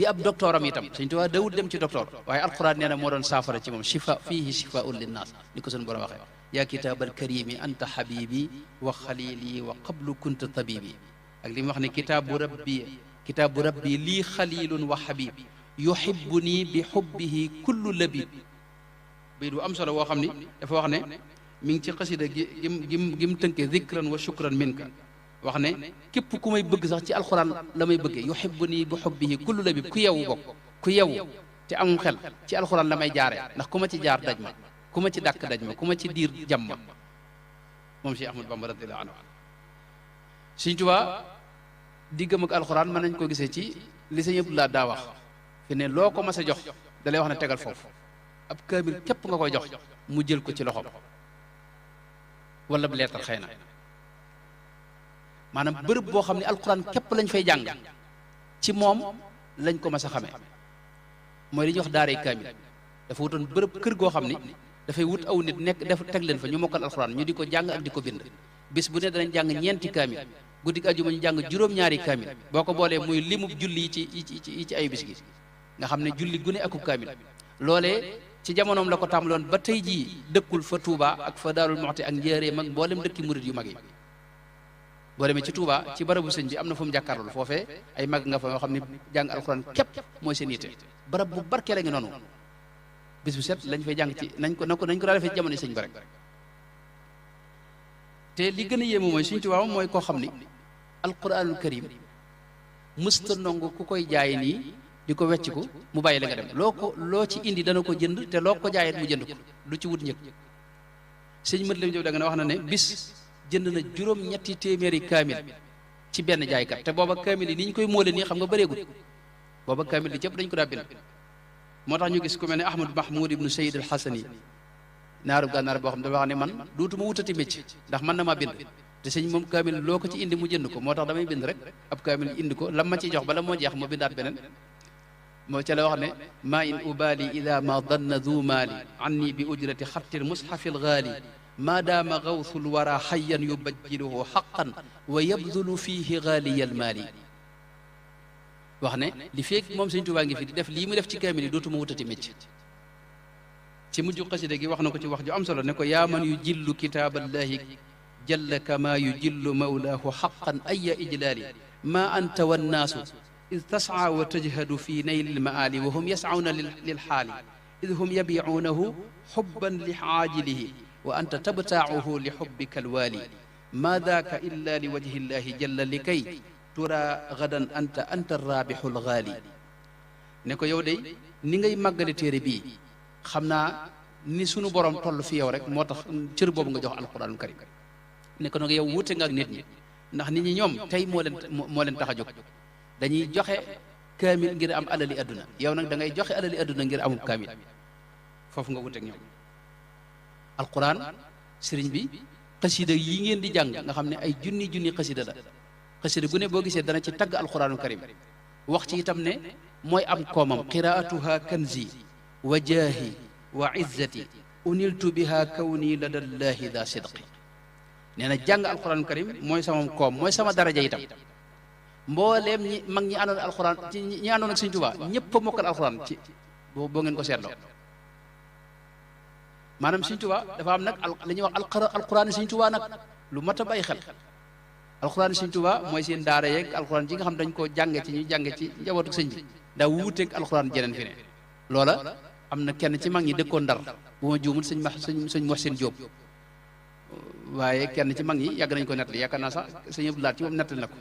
di ab docteur am itam Sëñ Tuubaa dawut dem ci docteur waaye alquran nee na moo doon saafara ci moom shifa fihi shifaun linnaas ni ko suñu borom waxee yaa kitaabal karimi anta habibi wa xalili wa qablu kunta tabibi ak li mu wax ne kitaabu rabbi lii xalilun wa habib yuhibbuni bi hubbihi kullu labib bayit bu am solo woo xam ni dafa wax ne mi ngi ci xasida gim tënke zikran wa shukran minka wax ne képp ku may bëgg sax ci alxuraan la may bëggee yuhibbuni bi hubbihi kullu labib ku yewu bokk ku yewu te amum xel ci alxuraan la may jaare ndax ku ma ci jaar daj ma ku ma ci dàkk daj ma ku ma ci diir jàmm ma moom Cheikh Ahmadou Bamba radiyallahu anhu Sëñ Tuubaa diggam ak alxuraan mën nañ ko gisee ci li Sëñ Abdou Lahad daa wax fi ne loo ko mas a jox da lay wax ne tegal foofu ab kaamil képp nga koy jox mu jël ko ci loxoom wala bu leetar xëy na maanaam bërëb boo xam ne alxuraan képp lañ fay jàng ci moom lañ ko mas a xamee mooy li ñuy wax daaray kaamil dafa wutoon bërëb kër goo xam ni dafay wut aw nit nekk def teg leen fa ñu mokkal alxuraan ñu di ko jàng ak di ko bind bis bu ne danañ jàng ñeenti kaamil guddi ajuma ñu jàng juróom-ñaari kaamil boo ko boolee muy limub julli yi ci ay bis gi nga xam ne julli gune akub kaamil loolee ci jamonoom la ko tàmbaloon ba tey jii dëkkul fa Touba ak fa Daarul Muxti ak Njaaréem ak mboolem dëkki murit yu mag yi boo demee ci Touba ci barabu sëñ bi am na fu mu jàkkaarlool foofee ay mag nga fa yoo xam ne jàng alxuraan képp mooy seen yitte barab bu barkee la ngi noonu bis bu set lañ fay jàng ci nañ ko daa defee jamono sëñ ba rek te li gën a yéemu mooy Sëñ Tuubaa mooy koo xam ni alquranul karim mësta ndongo ku koy jaay nii di ko wecc ko mu bàyyi la nga dem loo ci indi dana ko jënd te loo ko jaayet mu jënd ko du ci wut njëg sëñ mët lam jow da nga ne wax na ne bis jënd na juróom-ñetti téeméeri kaamil ci benn jaaykat te booba kaamil yi ni ñu koy móole nii xam nga bëreegul booba kaamil li cëpp dañ ko daa bind moo tax ñu gis ku mel ne Ahmad Mahmoud ibnu Sayyid al Hasani naaru gànnaar boo xam dafa wax ne man dootuma wutati mécc ndax man na maa bind te sëñ moom kaamil loo ko ci indi mu jënd ko moo tax damay bind rek ab kaamil indi ko lam ma ciy jox bala moo jeex ma bindaat beneen moo ca la wax ne maa in ubali ida ma danna du maali anni bi ujrati xattil mushafi algaali maa daama gawsul wara xayyan yubajjiluhu xaqan wa yabdulu fihi gaaliya almaali wax ne li feeg moom sëñ Tuubaa ngi fi di def lii mu def ci kaamil yi dootuma wutati mécc ci mujj xasida gi wax na ko ci wax ju am solo ne ko yaa man yu jillu kitaaballahi jalla kama yu jillu mawlaahu xaqan aya ijlaali ma anta wannaasu id tasca wa tajhadu fi nayli lmaali wa hum yascawna lilxaali id hum yabicuunahu xubban li caajilihi wa anta tabtaacuhu li xubbika alwaali ma daaka illa li wajhi llahi jalla likay tura gadan anta raabixu algaali ne ko yow day ni ngay màggale téere bii xam naa ni sunu borom toll fi yow rek moo tax cër boobu nga jox alquranul karim ne ko nag yow wuute nga ak nit ñi ndax nit ñi ñoom tey moo leen tax a jóg dañuy joxe kaamil ngir am alali adduna yow nag da ngay joxe alali adduna ngir amub kaamil foofu nga wuute ak ñoom alquran sëriñ bi xasida yi ngeen di jàng nga xam ne ay junni xasida la xasida gu ne boo gisee dana ci tagg alquranul karim wax ci itam ne mooy am koomam qiraatuha kanzi wa jaahi wa izzati uniltu biha kawni ladallahi da sidqi nee na jàng alquran karim mooy sama koom mooy sama daraja itam mbooleem ñi mag ñi àndoon alquran ci ñi àndoon ak Sëñ Tuubaa ñëpp a mokkal alquran ci boo ngeen ko seetloo maanaam Sëñ Tuubaa dafa am nag la ñuy wax alquran Sëñ Tuubaa nag lu mat a bàyyi xel alquran Sëñ Tuubaa mooy seen daara yeeg alquran ji nga xam dañ koo jànge ci ñu jànge ci njabootu sëñ bi daa wuuteeg alquran jeneen fi ne loola am na kenn ci mag ñi dëkkoon Ndar bu ma juumul sëñ Muhsin Jóob waaye kenn ci mag ñi yàgg nañ ko nettali yaakaar naa sax sëñ Abdou Lahad ci moom nettali na ko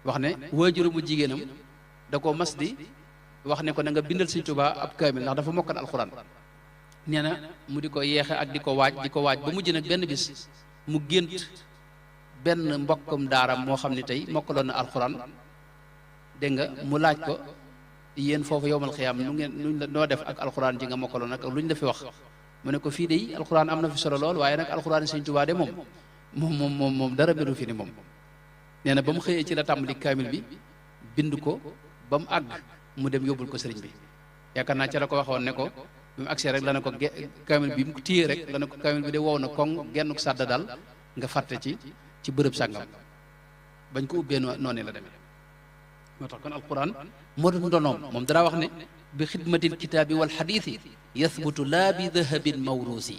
wax ne waajuru mu jigéenam da koo mas di wax ne ko na nga bindal Sëñ Tuubaa ab kaamil ndax dafa mokkal alxuraan nee na mu di ko yeexe ak di ko waaj ba mujj nag benn bis mu gént benn mbokkum daaram moo xam ne tey mokkaloon na alxuraan dégg nga mu laaj ko yéen foofu yowmal xiyaam nuñ la noo def ak alxuraan ji nga mokkaloon ak luñ la fi wax mu ne ko fii de alxuraan am na fi solo lool waaye nag alxuraan Sëñ Tuubaa de moom dara melu fi ni moom nee na ba mu xëyee ci la tàmbali kaamil bi bind ko ba mu àgg mu dem yóbbul ko sëriñ bi yaakaar naa ca la ko waxoon ne ko bi mu agsee rek la ne ko kaamil bi mu ko téyee rek la ne ko kaamil bi de wow na koŋ gennuk sàdda daal nga fàtte ci bërëb sàngam bañ ko ubbee noonu la demee moo tax kon alquran moo doon donoom moom dara wax ne bi xidmatil kitaabi wal xadiisi yathbutu laa bi dahabin mawruusi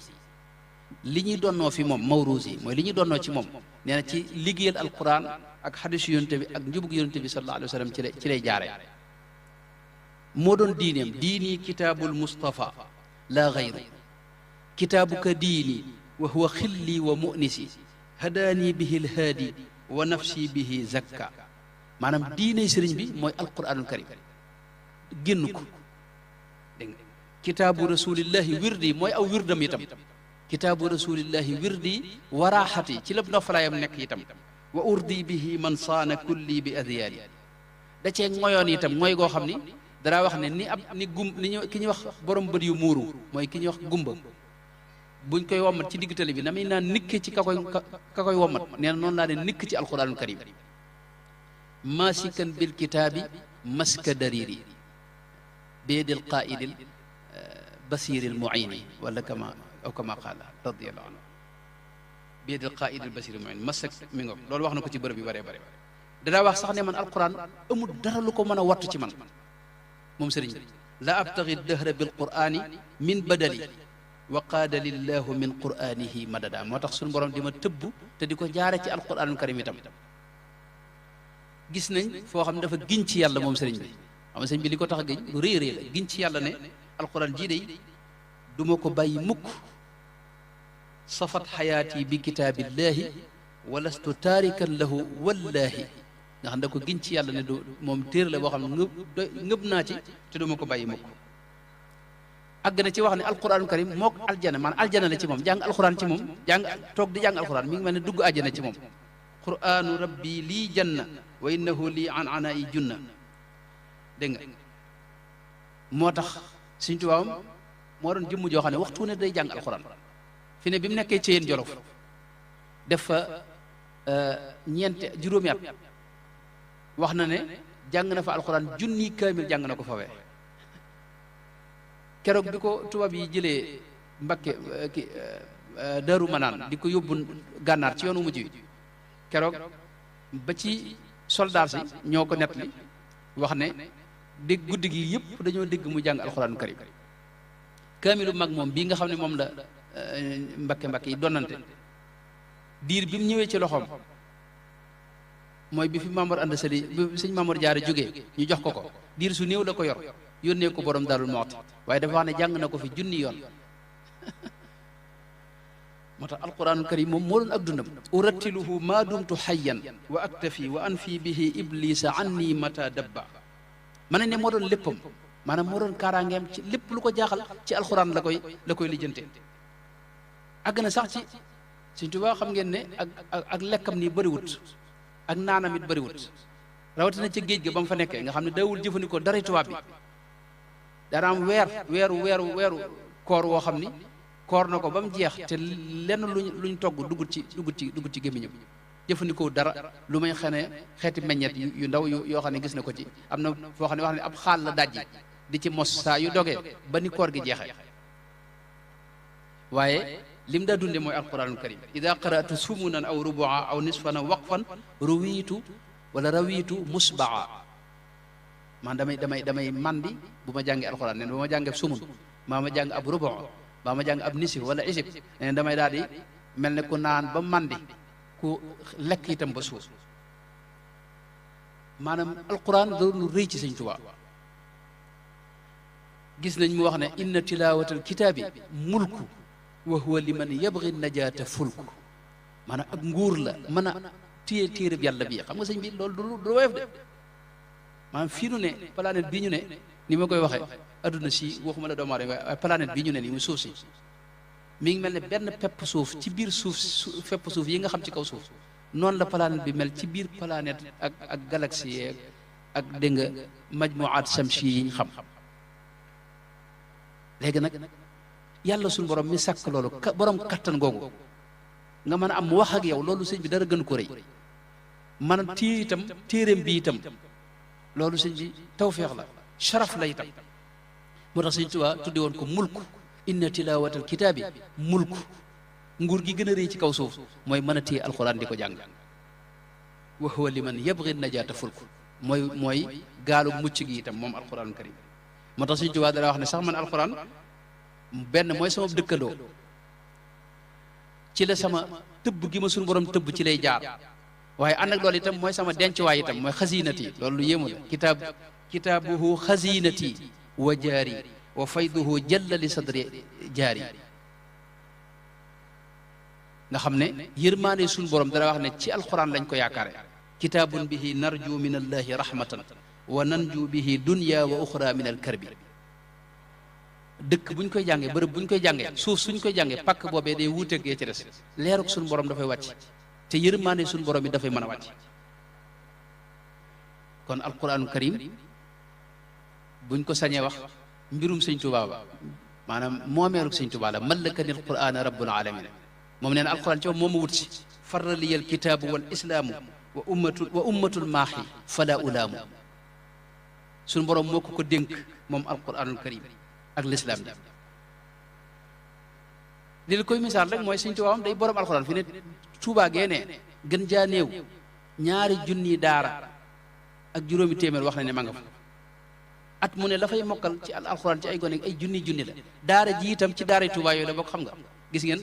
li ñuy donnoo fi moom mawruusi mooy li ñuy donnoo ci moom nee na ci liggéeyal alquran ak xadisu yonente bi ak njubug yonente bi sallallahu alayhi wa sallam ci lay jaare moo doon diineem diini kitaabul mustafa laa gayru kitaabuka diini wa huwa xilli wa mu'nisi hadaani bihi lhaadi wa nafsi bihi zakka maanaam diiney sëriñ bi mooy alquranul karim génn ko dégg nga kitaabu rasulillahi wirdi mooy aw wirdam itam kitaabu rasulillahi wirdi waraaxati ci lépp noflaayam nekk itam wa urdi bihi man saana kulli bi adyaali da cee ngoyoon itam mooy goo xam ni dara wax ne ni ki ñuy wax borom bët yu muuru mooy ki ñuy wax gumba buñ koy wommat ci digg tali bi na muy naan nikke ci ka koy wommat nee na noonu laa ne nikk ci alquranul karim maasikan bil kitaabi maska dariri beedil qaidil basiril muini wala kama qaala radiallahu anhu beedil qaidil basiril muin masak mi ngo loolu wax na ko ci bërëb yu bëree bëri danaa wax sax ne man alquran amul dara lu ko mën a wattu ci man moom sëriñ bi la abtagi dahra bil qurani min badali wa qaada lillahu min quranihi madada moo tax suñu borom di ma tëbb te di ko jaare ci alquranul karim itam gis nañ foo xam ne dafa giñ ci yàlla moom sëriñ bi xam nga sëriñ bi li ko tax a giñ lu rëy rëy la giñ ci yàlla ne alquran jii day du ma ko bàyyi mukk safat xayaati bi kitaabillahi walastu taarikan lahu wallaahi nga xam ne da ko giñ ci yàlla ne du moom téere la boo xam ne ngëb naa ci te du ma ko bàyyi mukk àgg na ci wax ne alquranul karim mook aljana maanaam aljana la ci moom jàng alquran ci moom toog di jàng alquran mi ngi mel ne dugg àjjana ci moom quranu rabbi lii janna wa innahu lii an ana yi junna dégg nga moo tax Sëriñ Tuubaa moo doon jëmm joo xam ne waxtu ne day jàng alquran fi ne bi mu nekkee ci yéen Jolof def fa juróomi at wax na ne jàng na fa alquran junni kaamil jàng na ko fawee keroog bi ko tubaab yi jëlee Mbakke Daaru Manaan di ko yóbbu gànnaar ci yoonu mujj wi keroog ba ci soldaar si ñoo ko nettali wax ne dégg guddi gi yëpp dañoo dégg mu jàng alxuraanu karim kaamilu mag moom bii nga xam ne moom la Mbakke yi donnante diir bi mu ñëwee ci loxoom mooy bi fi Mamoor Anta Sali bi sëñ Mamoor Jaara jógee ñu jox ko diir su néew la ko yor yónnee ko borom Daarul Muxti waaye dafa wax ne jàng na ko fi junni yoon moo tax alquranul karim moom moo doon ak dundam urattiluhu maa dumtu xayyan wa aktafi wa anfi bihi iblisa anni mata dabba ma ne moo doon léppam maanaam moo doon kaaraangeem ci lépp lu ko jaaxal ci alquran la koy lijjante àgg na sax ci Sëñ Tuubaa xam ngeen ne ak lekkam nii bëriwut ak naanam it bëriwut rawatina ci géej ga ba mu fa nekkee nga xam ne dawul jëfandikoo dara tubaab bi dana am weeru koor woo xam ni koor na ko ba mu jeex te lenn luñ togg duggut ci gémmiñam jëfandikoo dara lu may xane xeeti meññet yu ndaw yoo xam ne gis na ko ci am na foo xam ne wax ne ab xaal la dajji di ci mos saa yu dogee ba ni koor gi jeexee waaye lim daa dunde mooy alquranul karim ida qara'tu sumunan aw rubua aw nisfan aw waqfan rawitu musbaa man damay mandi bu ma jàngee alquran nen bu ma jàngee sumun maa ma jàng ab rubu maa ma jàng ab nisif wala isib nen damay daal di mel ne ku naan ba mandi ku lekk itam ba suuf maanaam alquran doon lu rëy ci Sëñ Tuubaa gis nañ mu wax ne inna tilawatal kitaabi mulku wa huwa liman yabghi najaata fulku maanaam ak nguur la mën a téye téereb yàlla bi xam nga sëñ bi loolu du woyof de maanaam fii nu ne planète bii ñu ne ni ma koy waxee adduna si waxuma la doomu aadama waaye planète bii ñu ne nii mu suuf si mi ngi mel ne benn pepp suuf ci biir fepp suuf yi nga xam ci kaw suuf noonu la planète bi mel ci biir planète ak galaxie yeeg ak dégg nga majmuaat samsi yi ñu xam léegi nag yàlla suñu borom mi sàkk loolu borom kattan googu nga mën a am wax ak yow loolu sëñ bi dara gën ko rëy mën a téye itam téeréem bi itam loolu sëñ bi tawféex la sharaf la itam moo tax sëñ Tuubaa tudde woon ko mulku inna tilawatal kitaabi mulku nguur gi gën a rëy ci kaw suuf mooy mën a téye alxuraan di ko jàng wa huwa liman yabghi najaata fulku mooy gaalu mucc gi itam moom alquranul karim moo tax Sëñ Tuubaa dara wax ne sax man alquran benn mooy sama dëkkandoo ci la sama tëbb gi ma suñu borom tëbb ci lay jaar waaye ànd ak loolu itam mooy sama dencuwaay itam mooy xasinati loolu lu yéemu la kitaabuhu xasinati wa jaari wa fayduhu jalla li sadri jaari nga xam ne yërmaane suñu borom dara wax ne ci alquran lañ ko yaakaare kitaabun bihi narju min allahi rahmatan wa nanju bihi dunya wa uxra min alkarbi dëkk buñ koy jàngee bërëb buñ koy jàngee suuf suñ koy jàngee pàkk boobee day wuuteeg yee ci des leeruk suñu borom dafay wàcc te yërmaane suñu borom yi dafay mën a wàcc kon alquranul karim buñ ko sañee wax mbirum Sëñ Tuubaa ba maanaam moomeeluk Sëñ Tuubaa la mallakani alqurana rabbul alamin moom nee na alquran ci moom ma wut si farraliyal kitaabu wal islaamu wa ummatul maaxi fala ulaamu suñu borom moo ko dénk moom alquranul karim ak lislaam ji li la koy misaal rek mooy Sëñ Tuubaa am day borom alquran fi ne Tuubaa gee ne gën jaa néew ñaari junni daara ak juróomi téeméer wax na ne ma nga fa at mu ne la fay mokkal ci alquran ci ay gone ay junni la daara ji itam ci daara Tuubaa yooyu la bokk xam nga gis ngeen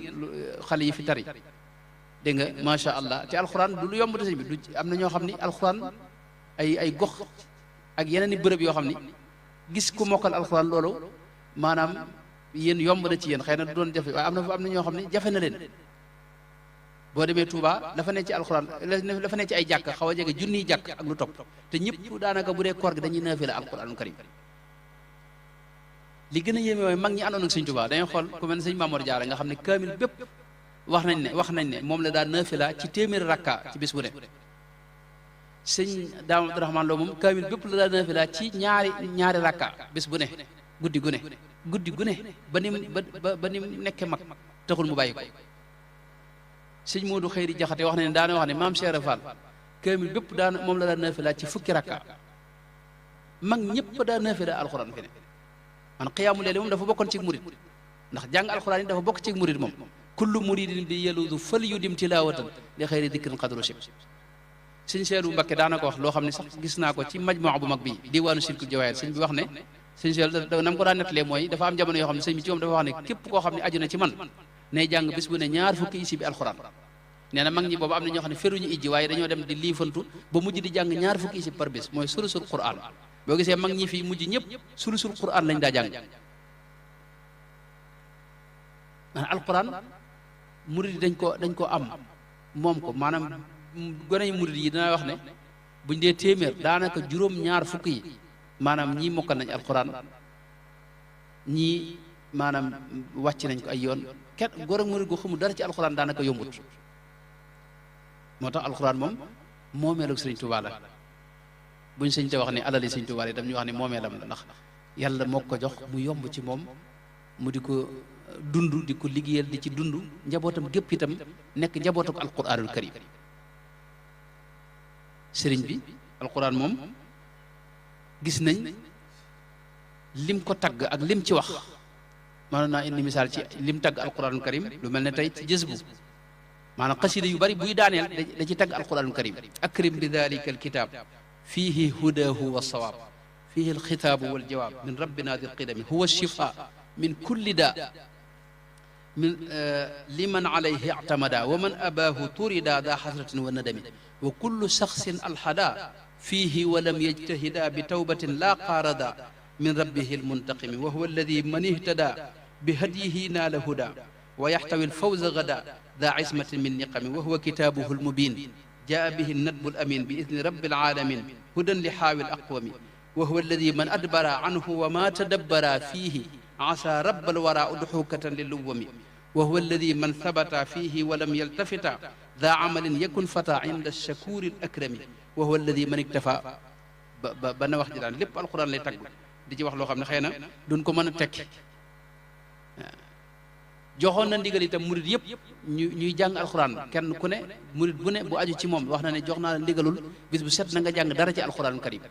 xale yi fi tari dégg nga macha allah te alxuraan du lu yomb de sëñ bi du am na ñoo xam ni alxuraan ay gox ak yeneen i bërëb yoo xam ni gis ku mokkal alxuraan loolu maanaam yéen yomb na ci yéen xëy na du doon jafe waaye am na ñoo xam ne jafe na leen boo demee Touba dafa ne ci alxuraan dafa ne ci ay jàkk xaw a jege junniy jàkk ak lu topp te ñëpp daanaka bu dee koor gi dañuy naafila alxuraanul karim li gën a yéeme mooy mag ñi àndoon ak Sëñ Tuubaa dañuy xool ku mel ne sëñ Mamoor Jaara nga xam ne kaamil bépp wax nañ ne moom la daan naafila ci téeméeri rakka ci bis bu ne sëñ Daam Abdurahmaan Lo moom kaamil bépp la daan naafila ci ñaari rakka bis bu ne guddi gu ne ba ni mu nekkee mag taxul mu bàyyi ko sëñ Moodu Xëyri Jaxate wax na ne daana wax ne maam Cheikh Fall kaamil bépp moom la daan naafila ci fukki rakka mag ñëpp daan naafila alxuraan fi ne man xiyaamu leeli moom dafa bokkoon ci murid ndax jàng alxuraan yi dafa bokk ci murid moom kullu muridin bi yeludu fal yudim tilawatan li xëyri dikrin xadru sib sëñ Seelu Mbakke daana ko wax loo xam ne sax gis naa ko ci majmaa bu mag bi diwaanu silkul jawaayir sëñ bi wax ne sëñ Seelu na mu ko daan nettalee mooy dafa am jamono yoo xam ne sëñ bi ci moom dafa wax ne képp koo xam ne aju na ci man nay jàng bis bu ne ñaar fukki isi bi alxuraan nee na mag ñi boobu am na ñoo xam ne feruñu ijji waaye dañoo dem di liifantu ba mujj di jàng ñaar fukki isi par bis mooy sulusul Qur'an boo gisee mag ñi fii mujj ñëpp sulusul Qur'an lañ daa jàng maanaam alquran murid yi dañ ko am moom ko maanaam gone yi murid yi dina wax ne buñ dee téeméer daanaka juróom-ñaar fukk yi maanaam ñii mokkal nañ alquran ñii maanaam wàcc nañ ko ay yoon kenn góor ak murid gu xamul dara ci alquran daanaka yombut moo tax alquran moom moomeelu Sëriñ Tuubaa la buñ sëñ te wax ne alali Sëñ Tuubaa itam ñu wax ne moomeelam la ndax yàlla moo ko jox mu yomb ci moom mu di ko dund di ko liggéeyal di ci dund njabootam gépp itam nekk njabootuk alquranul karim sëriñ bi alquran moom gis nañ lim ko tagg ak lim ci wax maanaam naa indi misaal ci lim tagg alquranul karim lu mel ne tey ci jës bu maanaam xasida yu bari buy daaneel da ci tagg alquranul karim akrim bi dalika alkitab fiihi hudahu wa sawaab fiihi alxitaabu wal jawaab min rabbina dil qidami huwa shifa min kulli daa min liman alayhi ictamada wa man abaahu turida daa xasratin wa nadami wa kullu shaxsin alxada fiihi wa lam yajtahida bi tawbatin laa qaarada min rabbihi almuntaqimi wa huwa alladi man ihtada bi hadyihi naala huda wa yaxtawi alfawza gada daa ismatin min niqami wa huwa kitaabuhu almubin jaa bihi nadbu alamin bi idni rabbi alalamin hudan li xaawi alaqwami wa huwa alladi man adbara anhu wa ma tadabbara fiihi asa rabb alwara udxukatan liluwami wa huwa alladi man thabata fiihi wa lam yaltafita daa amalin yakun fata inda alshakuri alakrami wa huwa alladi man iktafa ba na wax ji daan lépp alquran lay tagg di ci wax loo xam ne xëy na duñ ko mën a tekki joxoon na ndigal itam murid yëpp ñuy jàng alxuraan kenn ku ne murid bu ne bu aju ci moom wax na ne jox naa la ndigalul bis bu set na nga jàng dara ci alxuraanul karim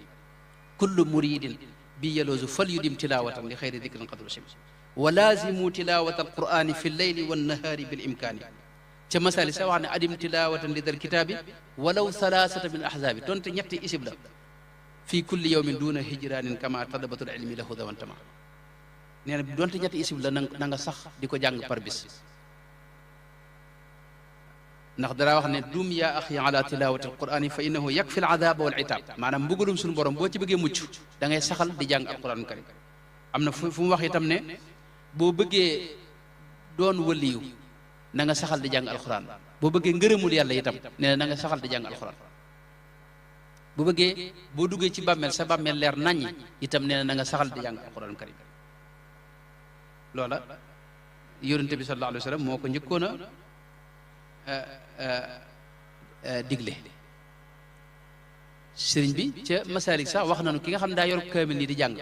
kullu muridin bi yaloosu fal yudim tilawatan li xayri dikrin qadru sim wa laazimu tilawata alqurani fi lleyli wannahaari bil imkaani ca masali sa wax ne adim tilawatan li dal kitaabi walaw salaasata min ahzaabi donte ñetti isib la fii kulli yawmin duuna hijraanin kama tadabatul ilmi lahu dawantama nee na donte ñetti isib la na nga sax di ko jàng par bis ndax dara wax ne dum yaa axi ala tilawati alqurani fa innahu yakfi al adaba wal itab maanaam mbugalum suñu borom boo ci bëggee mucc da ngay saxal di jàng alquranul karim am na fu mu wax itam ne boo bëggee doon waliyu na nga saxal di jàng alquran boo bëggee ngërëmul yàlla itam nee na nga saxal di jàng alquran bu bëggee boo duggee ci bàmmeel sa bàmmeel leer naññi itam nee na nga saxal di jàng alquranul karim loola yonente bi sallallahu alayhi wa sallam moo ko njëkkoon a digle sëriñ bi ca masaalik sax wax nañu ki nga xam ne daa yor kaamil nii di jàng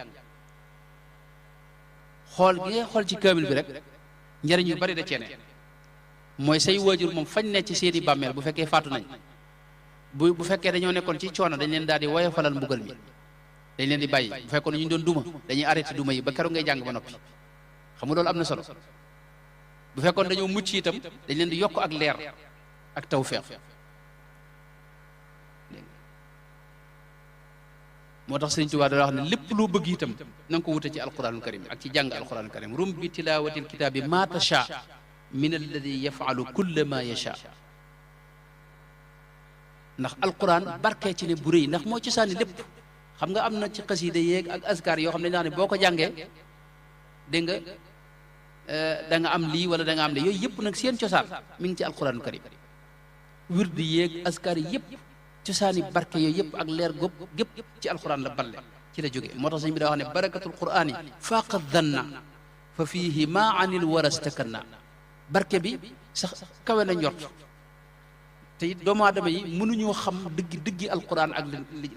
xool gi ngay xool ci kaamil bi rek njariñ yu bari da cee ne mooy say waajur moom fañ ne ci seeni bàmmeel bu fekkee faatu nañ bu fekkee dañoo nekkoon ci coono dañ leen daal di woyofalal mbugal mi dañ leen di bàyyi bu fekkoon ñu doon duma dañuy arrêté duma yi ba keroog ngay jàng ba noppi xam nga loolu am na solo bu fekkoon dañoo mucc itam dañ leen di yokk ak leer ak tawfeex moo tax Sëriñ Tuubaa da wax ne lépp loo bëgg itam na nga ko wute ci alquranul karim ak ci jàng alquranul karim rum bi tilaawatil kitaabi ma tasha min alladi yafalu kulla ma yasha ndax alquran barkee ci ne bu rëy ndax moo ci sànni lépp xam nga am na ci xasida yéeg ak askar yoo xam ne dañ ne boo ko jàngee dégg nga da nga am lii wala da nga am lii yooyu yëpp nag seen cosaan mi ngi ci alquranul karim wirdi yéeg askar yi yëpp cosaani barke yooyu yëpp ak leer góob gépp ci alquran la balle ci la jóge moo tax sëñ bi daa wax ne barakatul qurani faaqa danna fa fiihi ma anil warastakanna barke bi sax kawe na njort te it doomu aadama yi mënuñoo xam dëggi alquran ak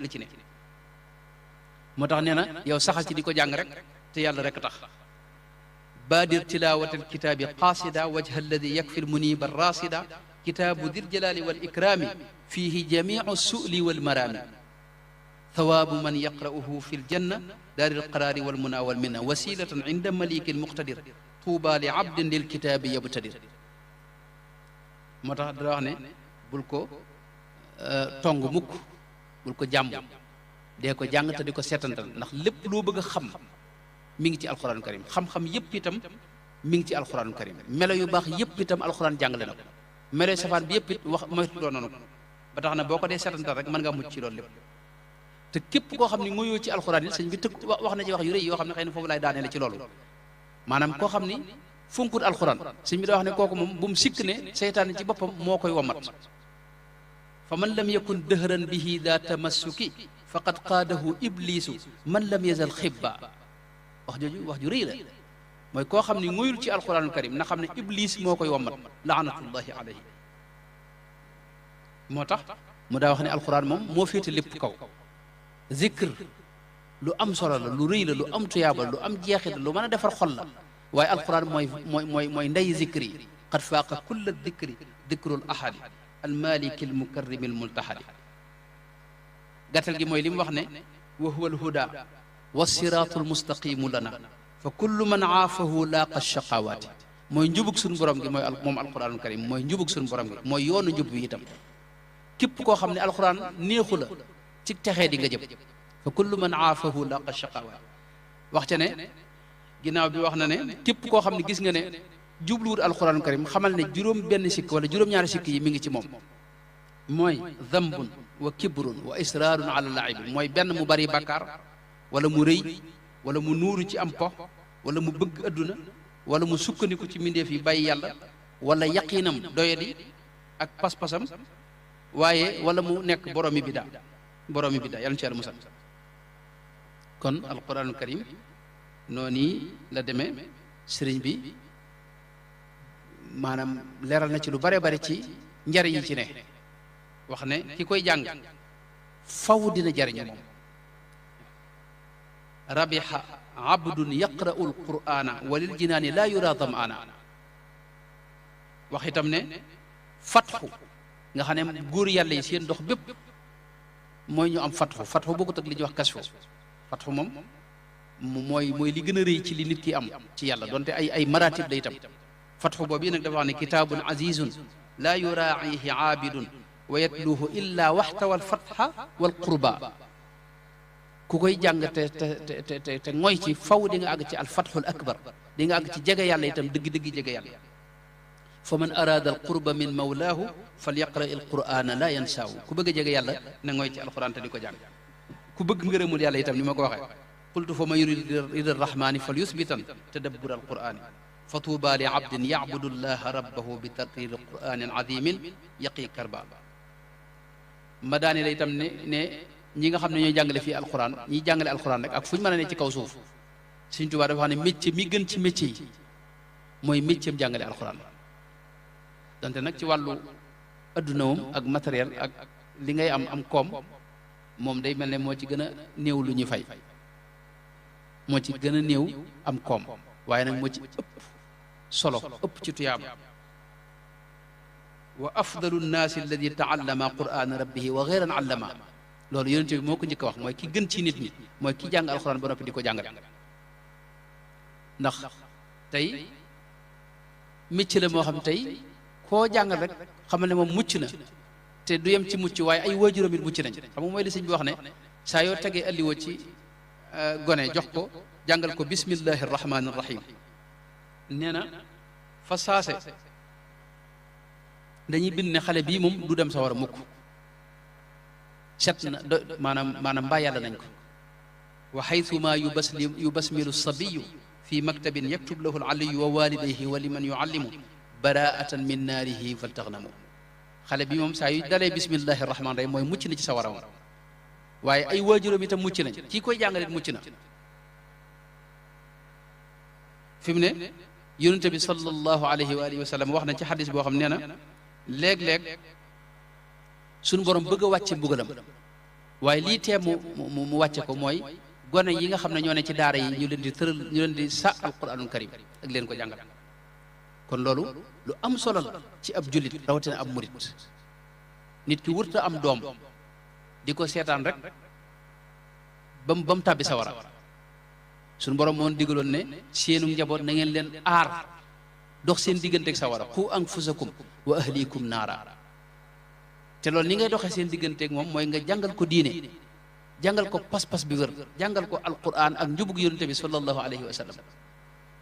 li ci ne moo tax nee na yow saxal ci di ko jàng rek te yàlla rek tax baadir tilawati alkitaabi qaasida wajha alladi yakfi almuniba rasida kitaabu dil jalali wal ikrami fihi jamiu su'li wal marami thawaabu man yaqra'uhu fi ljanna daari alqaraari wal muna wal minna wasilatan inda malikin muqtadir tuuba li abdin lil kitaabi yabtadir moo tax dara wax ne bul ko tong mukk bul ko jàmb dee ko jàng te di ko seetantal ndax lépp loo bëgg a xam mi ngi ci alquran karim xam-xam yëpp itam mi ngi ci alquran karim melo yu baax yëpp itam alquran jàngale na ko melo yu safaan bi yëpp it wax moytu doon noonu ko ba tax na boo ko dee seetantal rek mën ngaa mucc ci loolu lépp te képp koo xam ne ngoyoo ci alquran yi sëñ bi tëgg wax na ci wax yu rëy yoo xam ne xëy na foofu laay daaneele ci loolu maanaam koo xam ni funkut alquran sëñ bi da wax ne kooku moom bu mu sikk ne seytaan ci boppam moo koy womat fa man lam yakun dëhran bihi daa tamassuki faqad qaadahu iblisu man lam yazal xibba wax jooju wax ju rëy la mooy koo xam ne ngoyul ci alquranul karim na xam ne iblis moo koy womat laanatullahi alayhi moo tax mu daa wax ne alquran moom moo féete lépp kaw zikr lu am solo la lu rëy la lu am tuyaaba lu am jeexit la lu mën a defar xol la waaye alquran mooy ndey zikri qad faaqa kulla dikri dikrul ahadi almaliki almukarrimi almultahadi gàttal gi mooy li mu wax ne wa huwa alhuda wa siraatu almustaqimu lana fa kullu man aafahu laaqa shaqawaati mooy njubug suñu borom gi mooy moom alquranul karim mooy njubug suñu borom gi mooy yoonu njub bi itam képp koo xam ne alquran neexu la ci texee di nga jëm fa kullu man aafahu laaqa shaqawaati wax ca ne ginnaaw bi wax na ne képp koo xam ne gis nga ne jubluwut alquranul karim xamal ne juróom benn sikk wala juróom-ñaari sikk yi mi ngi ci moom mooy dambun wa kibrun wa israarun ala laibi mooy benn mu bari bàkkaar wala mu rëy wala mu nuuru ci am po wala mu bëgg adduna wala mu sukkandiku ci mbindeef yi bàyyi yàlla wala yaqiinam doyadi ak pas-pasam waaye wala mu nekk boroomi biddaa yàlla ci yàlla musal kon alquranul karim noonu la demee sëriñ bi maanaam leeral na ci lu bare bare ci njariñ yi ci ne wax ne ki koy jàng faw dina jariñu moom rabiha abdun yaqra'u alqur'ana walil jinaani laa yura dam'ana wax itam ne fatxu nga xam ne góor yàlla yi seen dox bépp mooy ñu am fatxu bokkut ak li ñuy wax kasfu fatxu moom mooy li gën a rëy ci li nit ki am ci yàlla donte ay maratib la itam fatxu boobu nag dafa wax ne kitaabun azizun laa yuraa'ihi aabidun wa yatluuhu illa waxtawa alfatxa walqurba ku koy jàng te ngoy ci faw di nga àgg ci alfathul akbar di nga àgg ci jege yàlla itam dëgg-dëgg jege yàlla fa man arada al qurba min mawlaahu fal yaqra il qur'ana la yansaahu ku bëgg a jege yàlla na ngoy ci alquran te di ko jàng ku bëgg ngërëmul yàlla itam ni ma ko waxee qultu fa man yurid rida rahmani fal yusbitan tadabbur al qur'ani fa tuuba li abdin yacbudu llaha rabbahu bi tartil qur'anin adimin yaqi karba ma daane la itam ne ñi nga xam ne ñooy jàngale fii alquran ñiy jàngale alquran rek ak fu ñu mën a ne ci kaw suuf Sëriñ Tuubaa dafa wax ne métier mi gën ci métier yi mooy métier jàngale alquran donte nag ci wàllu adduna moom ak matériel ak li ngay am koom moom day mel ne moo ci gën a néew lu ñuy fay moo ci gën a néew am koom waaye nag moo ci ëpp solo ëpp ci tuyaaba wa afdalu nnaasi alladi taallama qur'ana rabbihi wa gayran allama loolu yonent bi moo ko njëkk a wax mooy ki gën ci nit ñi mooy ki jàng alxuraan ba noppi di ko jàngale ndax tey métier la moo xam tey koo jàngal rek xamal ne moom mucc na te du yem ci mucc waaye ay waajuram it mucc nañ xam nga mooy li sëñ bi wax ne saa yoo tegee alliwo ci gone jox ko jàngal ko bismillahi rahmaani rahim nee na fa saase dañuy bind ne xale bii moom du dem sa war a mukk set na maanaam mbaa yàlla nañ ko wa xaytuma yubasmilu sabiyu fi maktabin yaktub lahu aliyu wa walidayhi wa liman yuallimu baraatan min naarihi faltaxnamu xale bi moom saa yu dalee bismillahi rahmaani rahim mooy mucc na ci sa war a moom waaye ay waajuram itam mucc nañ kii koy jàngalit mucc na fi mu ne yonente bi sallallahu alayhi wa alihi wa sallam wax na ci xadis boo xam nee na léeg-léeg suñu borom bëgg a wàcce mbugalam waaye lii tee mu wàcce ko mooy gone yi nga xam ne ñoo ne ci daara yi ñu leen di tëral ñu leen di sa alquranul karim ak leen ko jàngal kon loolu lu am solo la ci ab jullit rawatina ab murit nit ki wurta am doom di ko seetaan rek ba mu tàbbi sawara suñu borom moon digaloon ne seenu njaboot na ngeen leen aar dox seen digganteeg sawara qu anfusakum wa ahlikum naara te loolu ni ngay doxee seen digganteeg moom mooy nga jàngal ko diine jàngal ko pas-pas bi wér jàngal ko alquran ak njubug yonente bi sallallahu alayhi wa sallam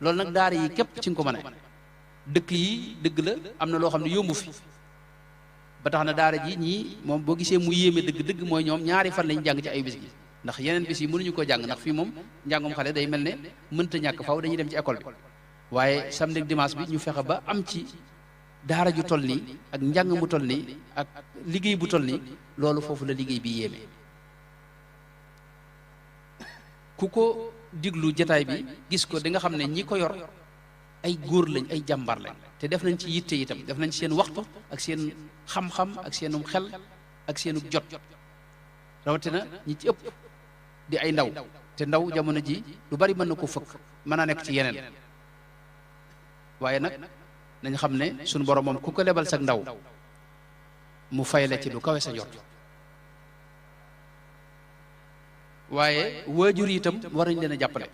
loolu nag daara yi képp ci nga ko mën a dëkk yi dëgg la am na loo xam ne yombu fi ba tax na daara ji ñii moom boo gisee mu yéeme dëgg-dëgg mooy ñoom ñaari fan lañu jàng ci ay bis gi ndax yeneen bis yi mënuñu ko jàng ndax fii moom njàngum xale day mel ne mënta ñàkk faw dañuy dem ci école bi waaye samedi ak dimanche bi ñu fexe ba am ci daara ju toll nii ak njàng mu toll nii ak liggéey bu toll nii loolu foofu la liggéey bi yéeme ku ko diglu jataay bi gis ko di nga xam ne ñi ko yor ay góor lañ ay jàmbar lañ te def nañ ci yitte itam def nañ ci seen waxtu ak seen xam-xam ak seenum xel ak seenu jot rawatina ñi ci ëpp di ay ndaw te ndaw jamono ji lu bari mën na ko fëkk mën naa nekk ci yeneen waaye nag nañ xam ne suñu borom moom ku ko lebal sag ndaw mu fay la ci lu kawe sa jot waaye waajur yi itam war nañ leen a jàppale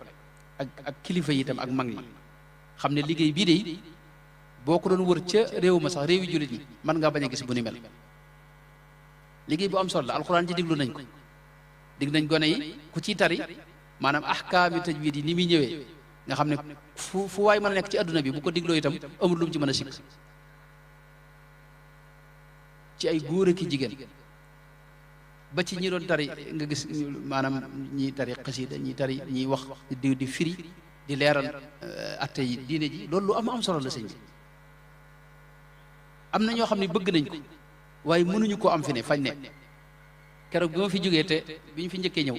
ak kilifa yi itam ak mag ñi xam ne liggéey bii de boo ko doon wër ca réew ma sax réewi jullit ñi mën ngaa bañ a gis bu ni mel liggéey bu am solo la alxuraan ji diglu nañ ko dig nañ gone yi ku ciy tari maanaam ahkaami tajwiid yi ni muy ñëwee nga xam ne fu waay mën a nekk ci adduna bi bu ko digloo itam amul lu mu ci mën a sikk ci ay góor ak jigéen ba ci ñi doon tari nga gis maanaam ñi tari xasida ñi tari ñiy wax di firi di leeral atte yi diine ji loolu lu am solo la sëñ bi am na ñoo xam ne bëgg nañ ko waaye mënuñu koo am fi ne fañ ne keroog bi ma fi jógee te bi ñu fi njëkkee ñëw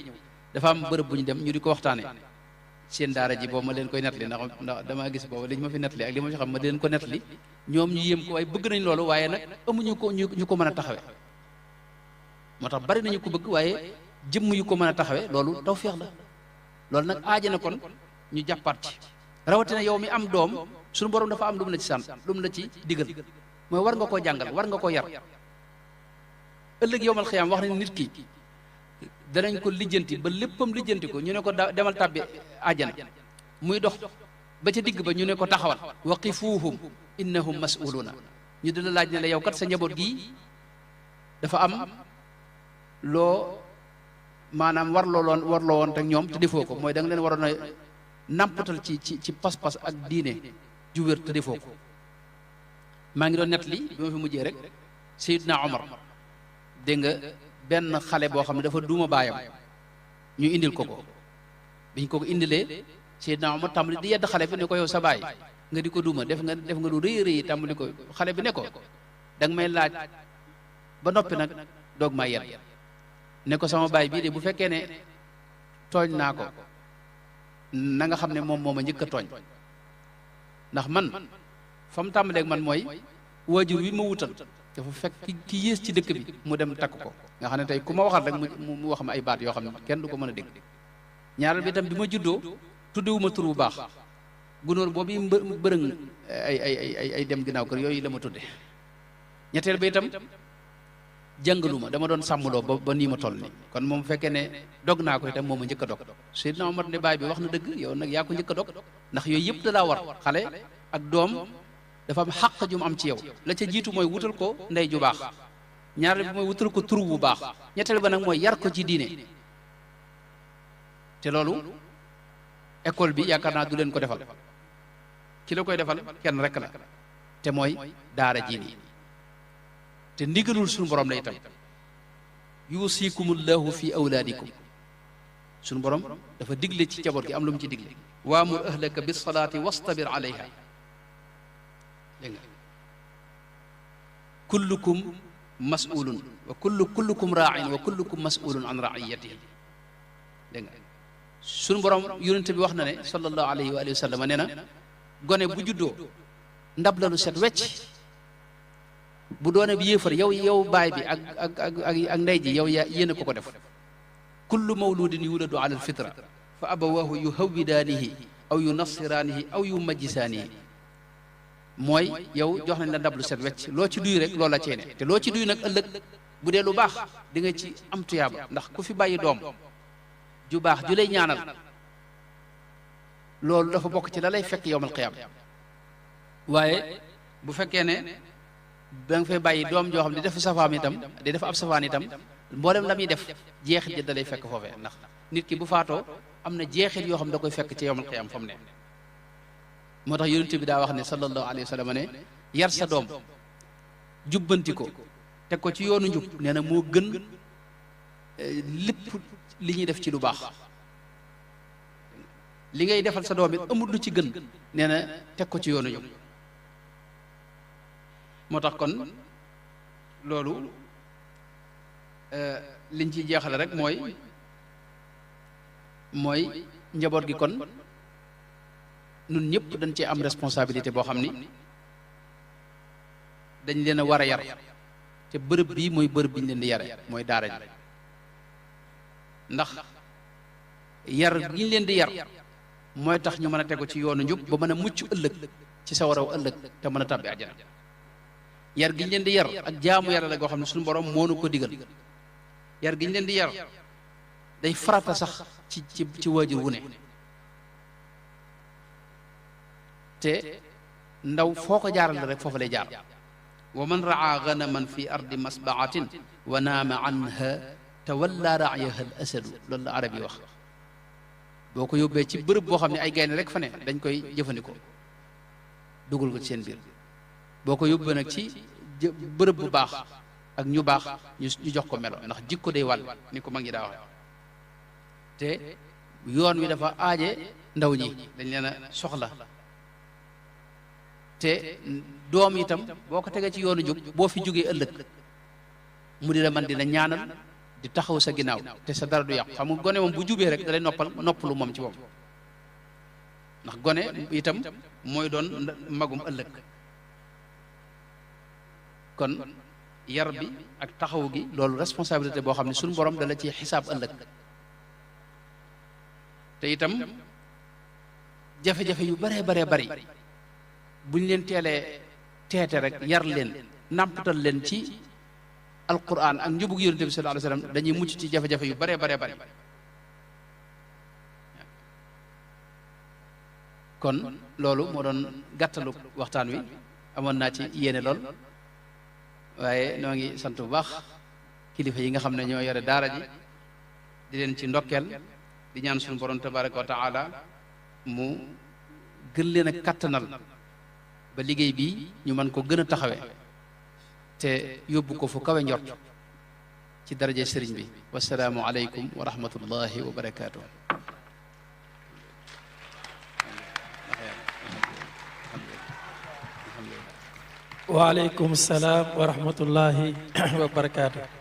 dafa am bërëb bu ñu dem ñu di ko waxtaane seen daara ji boobu ma leen koy nettali ndax damaa gis boobu li ñu ma fi nettali ak li ma fi xam ma di leen ko nettali ñoom ñu yéem ko waaye bëgg nañ loolu waaye nag amuñu ko ñu ko mën a taxawe moo tax bari nañu ko bëgg waaye jëmm yu ko mën a taxawe loolu tawfeex la loolu nag aaja na kon ñu jàppaat ci rawatina yow mi am doom suñu borom dafa am lu mu la ci sant lu mu la ci digal mooy war nga koo jàngal war nga koo yar ëllëg yowmal xiyaam wax nañ nit ki danañ ko lijjanti ba léppam lijjanti ko ñu ne ko demal tàbbi àjjana muy dox ba ca digg ba ñu ne ko taxawal waqifuuhum innahum mas'uluuna ñu di la laaj ne la yow kat sa njaboot gii dafa am loo maanaam warloo woon te ñoom te defoo ko mooy da nga leen waroon a nampatal ci pas-pas ak diine ju wér te defoo ko maa ngi doon nettali bi ma fi mujjee rek Seydina Omar dégg nga benn xale boo xam ne dafa duuma baayam ñu indil ko biñ ko indilee Seydina Omar tàmbali di yedd xale bi ne ko yow sa baay nga di ko duuma def nga lu rëy rëy tàmbali ko xale bi ne ko da nga may laaj ba noppi nag doog maa yedd ne ko sama baay bii de bu fekkee ne tooñ naa ko na nga xam ne moom moo ma njëkk a tooñ ndax man fa mu tàmbaleeg man mooy waajur wi ma wutal dafa fekk ki yées ci dëkk bi mu dem takk ko nga xam ne tey ku ma waxal rek mu wax ma ay baat yoo xam ne kenn du ko mën a dégg ñaareel bi itam bi ma juddoo tuddewuma tur bu baax gunóor boobu bërëng ay dem ginnaaw kër yooyu la ma tudde ñetteel ba itam jàngaluma dama doon sàmmloo ba nii ma toll nii kon moom fekkee ne dog naa ko itam moom a njëkk a dog Seydina Omar ne baay bi wax na dëgg yow nag yaa ko njëkk a dog ndax yooyu yëpp da laa war xale ak doom dafa am xàq ju mu am ci yow la ca jiitu mooy wutal ko ndey ju baax ñaareel bi mooy wutal ko tur bu baax ñetteel ba nag mooy yar ko ci diine te loolu école bi yaakaar naa du leen ko defal ki la koy defal kenn rek la te mooy daara ji nii te ndigalul suñu borom la itam yuusikumullahu fi awlaadikum suñu borom dafa digle ci jaboot gi am lu mu ci digle waamur ahlaka bis salaati wastabir alayha dégg nga kullukum mas'ulun wa kullukum raa'in wa kullukum mas'ulun an ra'iyatihi dégg nga suñu borom yonente bi wax na ne sallallahu alayhi wa sallam nee na gone bu juddoo ndab la lu set wecc bu doone bi yéefar yow baay bi ak ndey ji yow yéen a ko def kullu mawludin yuladu ala alfitra fa abawahu yuhawwidaanihi aw yunassiraanihi aw yumajjisaanihi mooy yow jox nañ la ndab lu set wecc loo ci duy rek loola ceene te loo ci duy nag ëllëg bu dee lu baax di nga ci am tuyaaba ndax ku fi bàyyi doom ju baax ju lay ñaanal loolu dafa bokk ci la lay fekk yowmal qiyaam waaye bu fekkee ne da nga fay bàyyi doom joo xam ne di def safaan itam di def ab safaan itam mboolem la muy def jeexit ji da lay fekk foofee ndax nit ki bu faatoo am na jeexit yoo xam ne da koy fekk ci yowmal qiyaam fa mu ne moo tax yonent bi daa wax ne sallallahu alayhi wa sallam ne yar sa doom jubbanti ko teg ko ci yoonu njub nee na moo gën lépp li ñuy def ci lu baax li ngay defal sa doom it amul lu ci gën nee na teg ko ci yoonu njub moo tax kon loolu liñ ci jeexale rek mooy njaboot gi kon nun ñëpp dañ cee am responsabilité boo xam ni dañ leen a war a yar te bërëb bii mooy bërëb bi ñu leen di yare mooy daara ji ndax yar gi ñu leen di yar mooy tax ñu mën a tegu ci yoonu njub ba mën a mucc ëllëg ci sa waraw ëllëg te mën a tàbbi àjjana yar gi ñu leen di yar ak jaamu yàlla la goo xam ne suñu borom moo nu ko digal yar gi ñu leen di yar day farata sax ci waajur wu ne te ndaw foo ko jaaral rek foofu lay jaar wa man raa ganaman fi ardi masbaatin wa naama anha tawalla raayaha al asadu loolu la arab yi wax boo ko yóbbee ci bërëb boo xam ne ay gaynde rek fa ne dañ koy jëfandikoo dugal ko ci seen biir boo ko yóbbee nag ci bërëb bu baax ak ñu baax ñu jox ko melo ndax jikko day wàll ni ko mag ñi daa waxe te yoon wi dafa aaje ndaw ñi dañ leen a soxla te doom itam boo ko tegee ci yoonu jóg boo fi jógee ëllëg mu di la man dina ñaanal di taxaw sa ginnaaw te sa dara du yàqu xam nga gone moom bu jubee rek da lay noppalu moom ci moom ndax gone itam mooy doon magum ëllëg kon yar bi ak taxaw gi loolu responsabilité boo xam ne suñu borom dala ci xisaab ëllëg te itam jafe-jafe yu baree bari buñ leen teelee teete rek yar leen nàmpatal leen ci alquran ak njubug yonente bi sallallahu alayhi wasallam dañuy mucc ci jafe-jafe yu baree bari kon loolu moo doon gàttalu waxtaan wi amoon naa ci yéene lool waaye noo ngi sant bu baax kilifa yi nga xam ne ñoo yore daara ji di leen ci ndokkeel di ñaan suñu borom tabaraka wa taala mu gën leen a kattanal ba liggéey bi ñu mën ko gën a taxawe te yóbbu ko fu kawe njort ci daraje sëriñ bi wasalaamu aleykum wa rahmatullahi wa barakaatu. waaleykum salaam wa rahmatullahi wa barakaatu.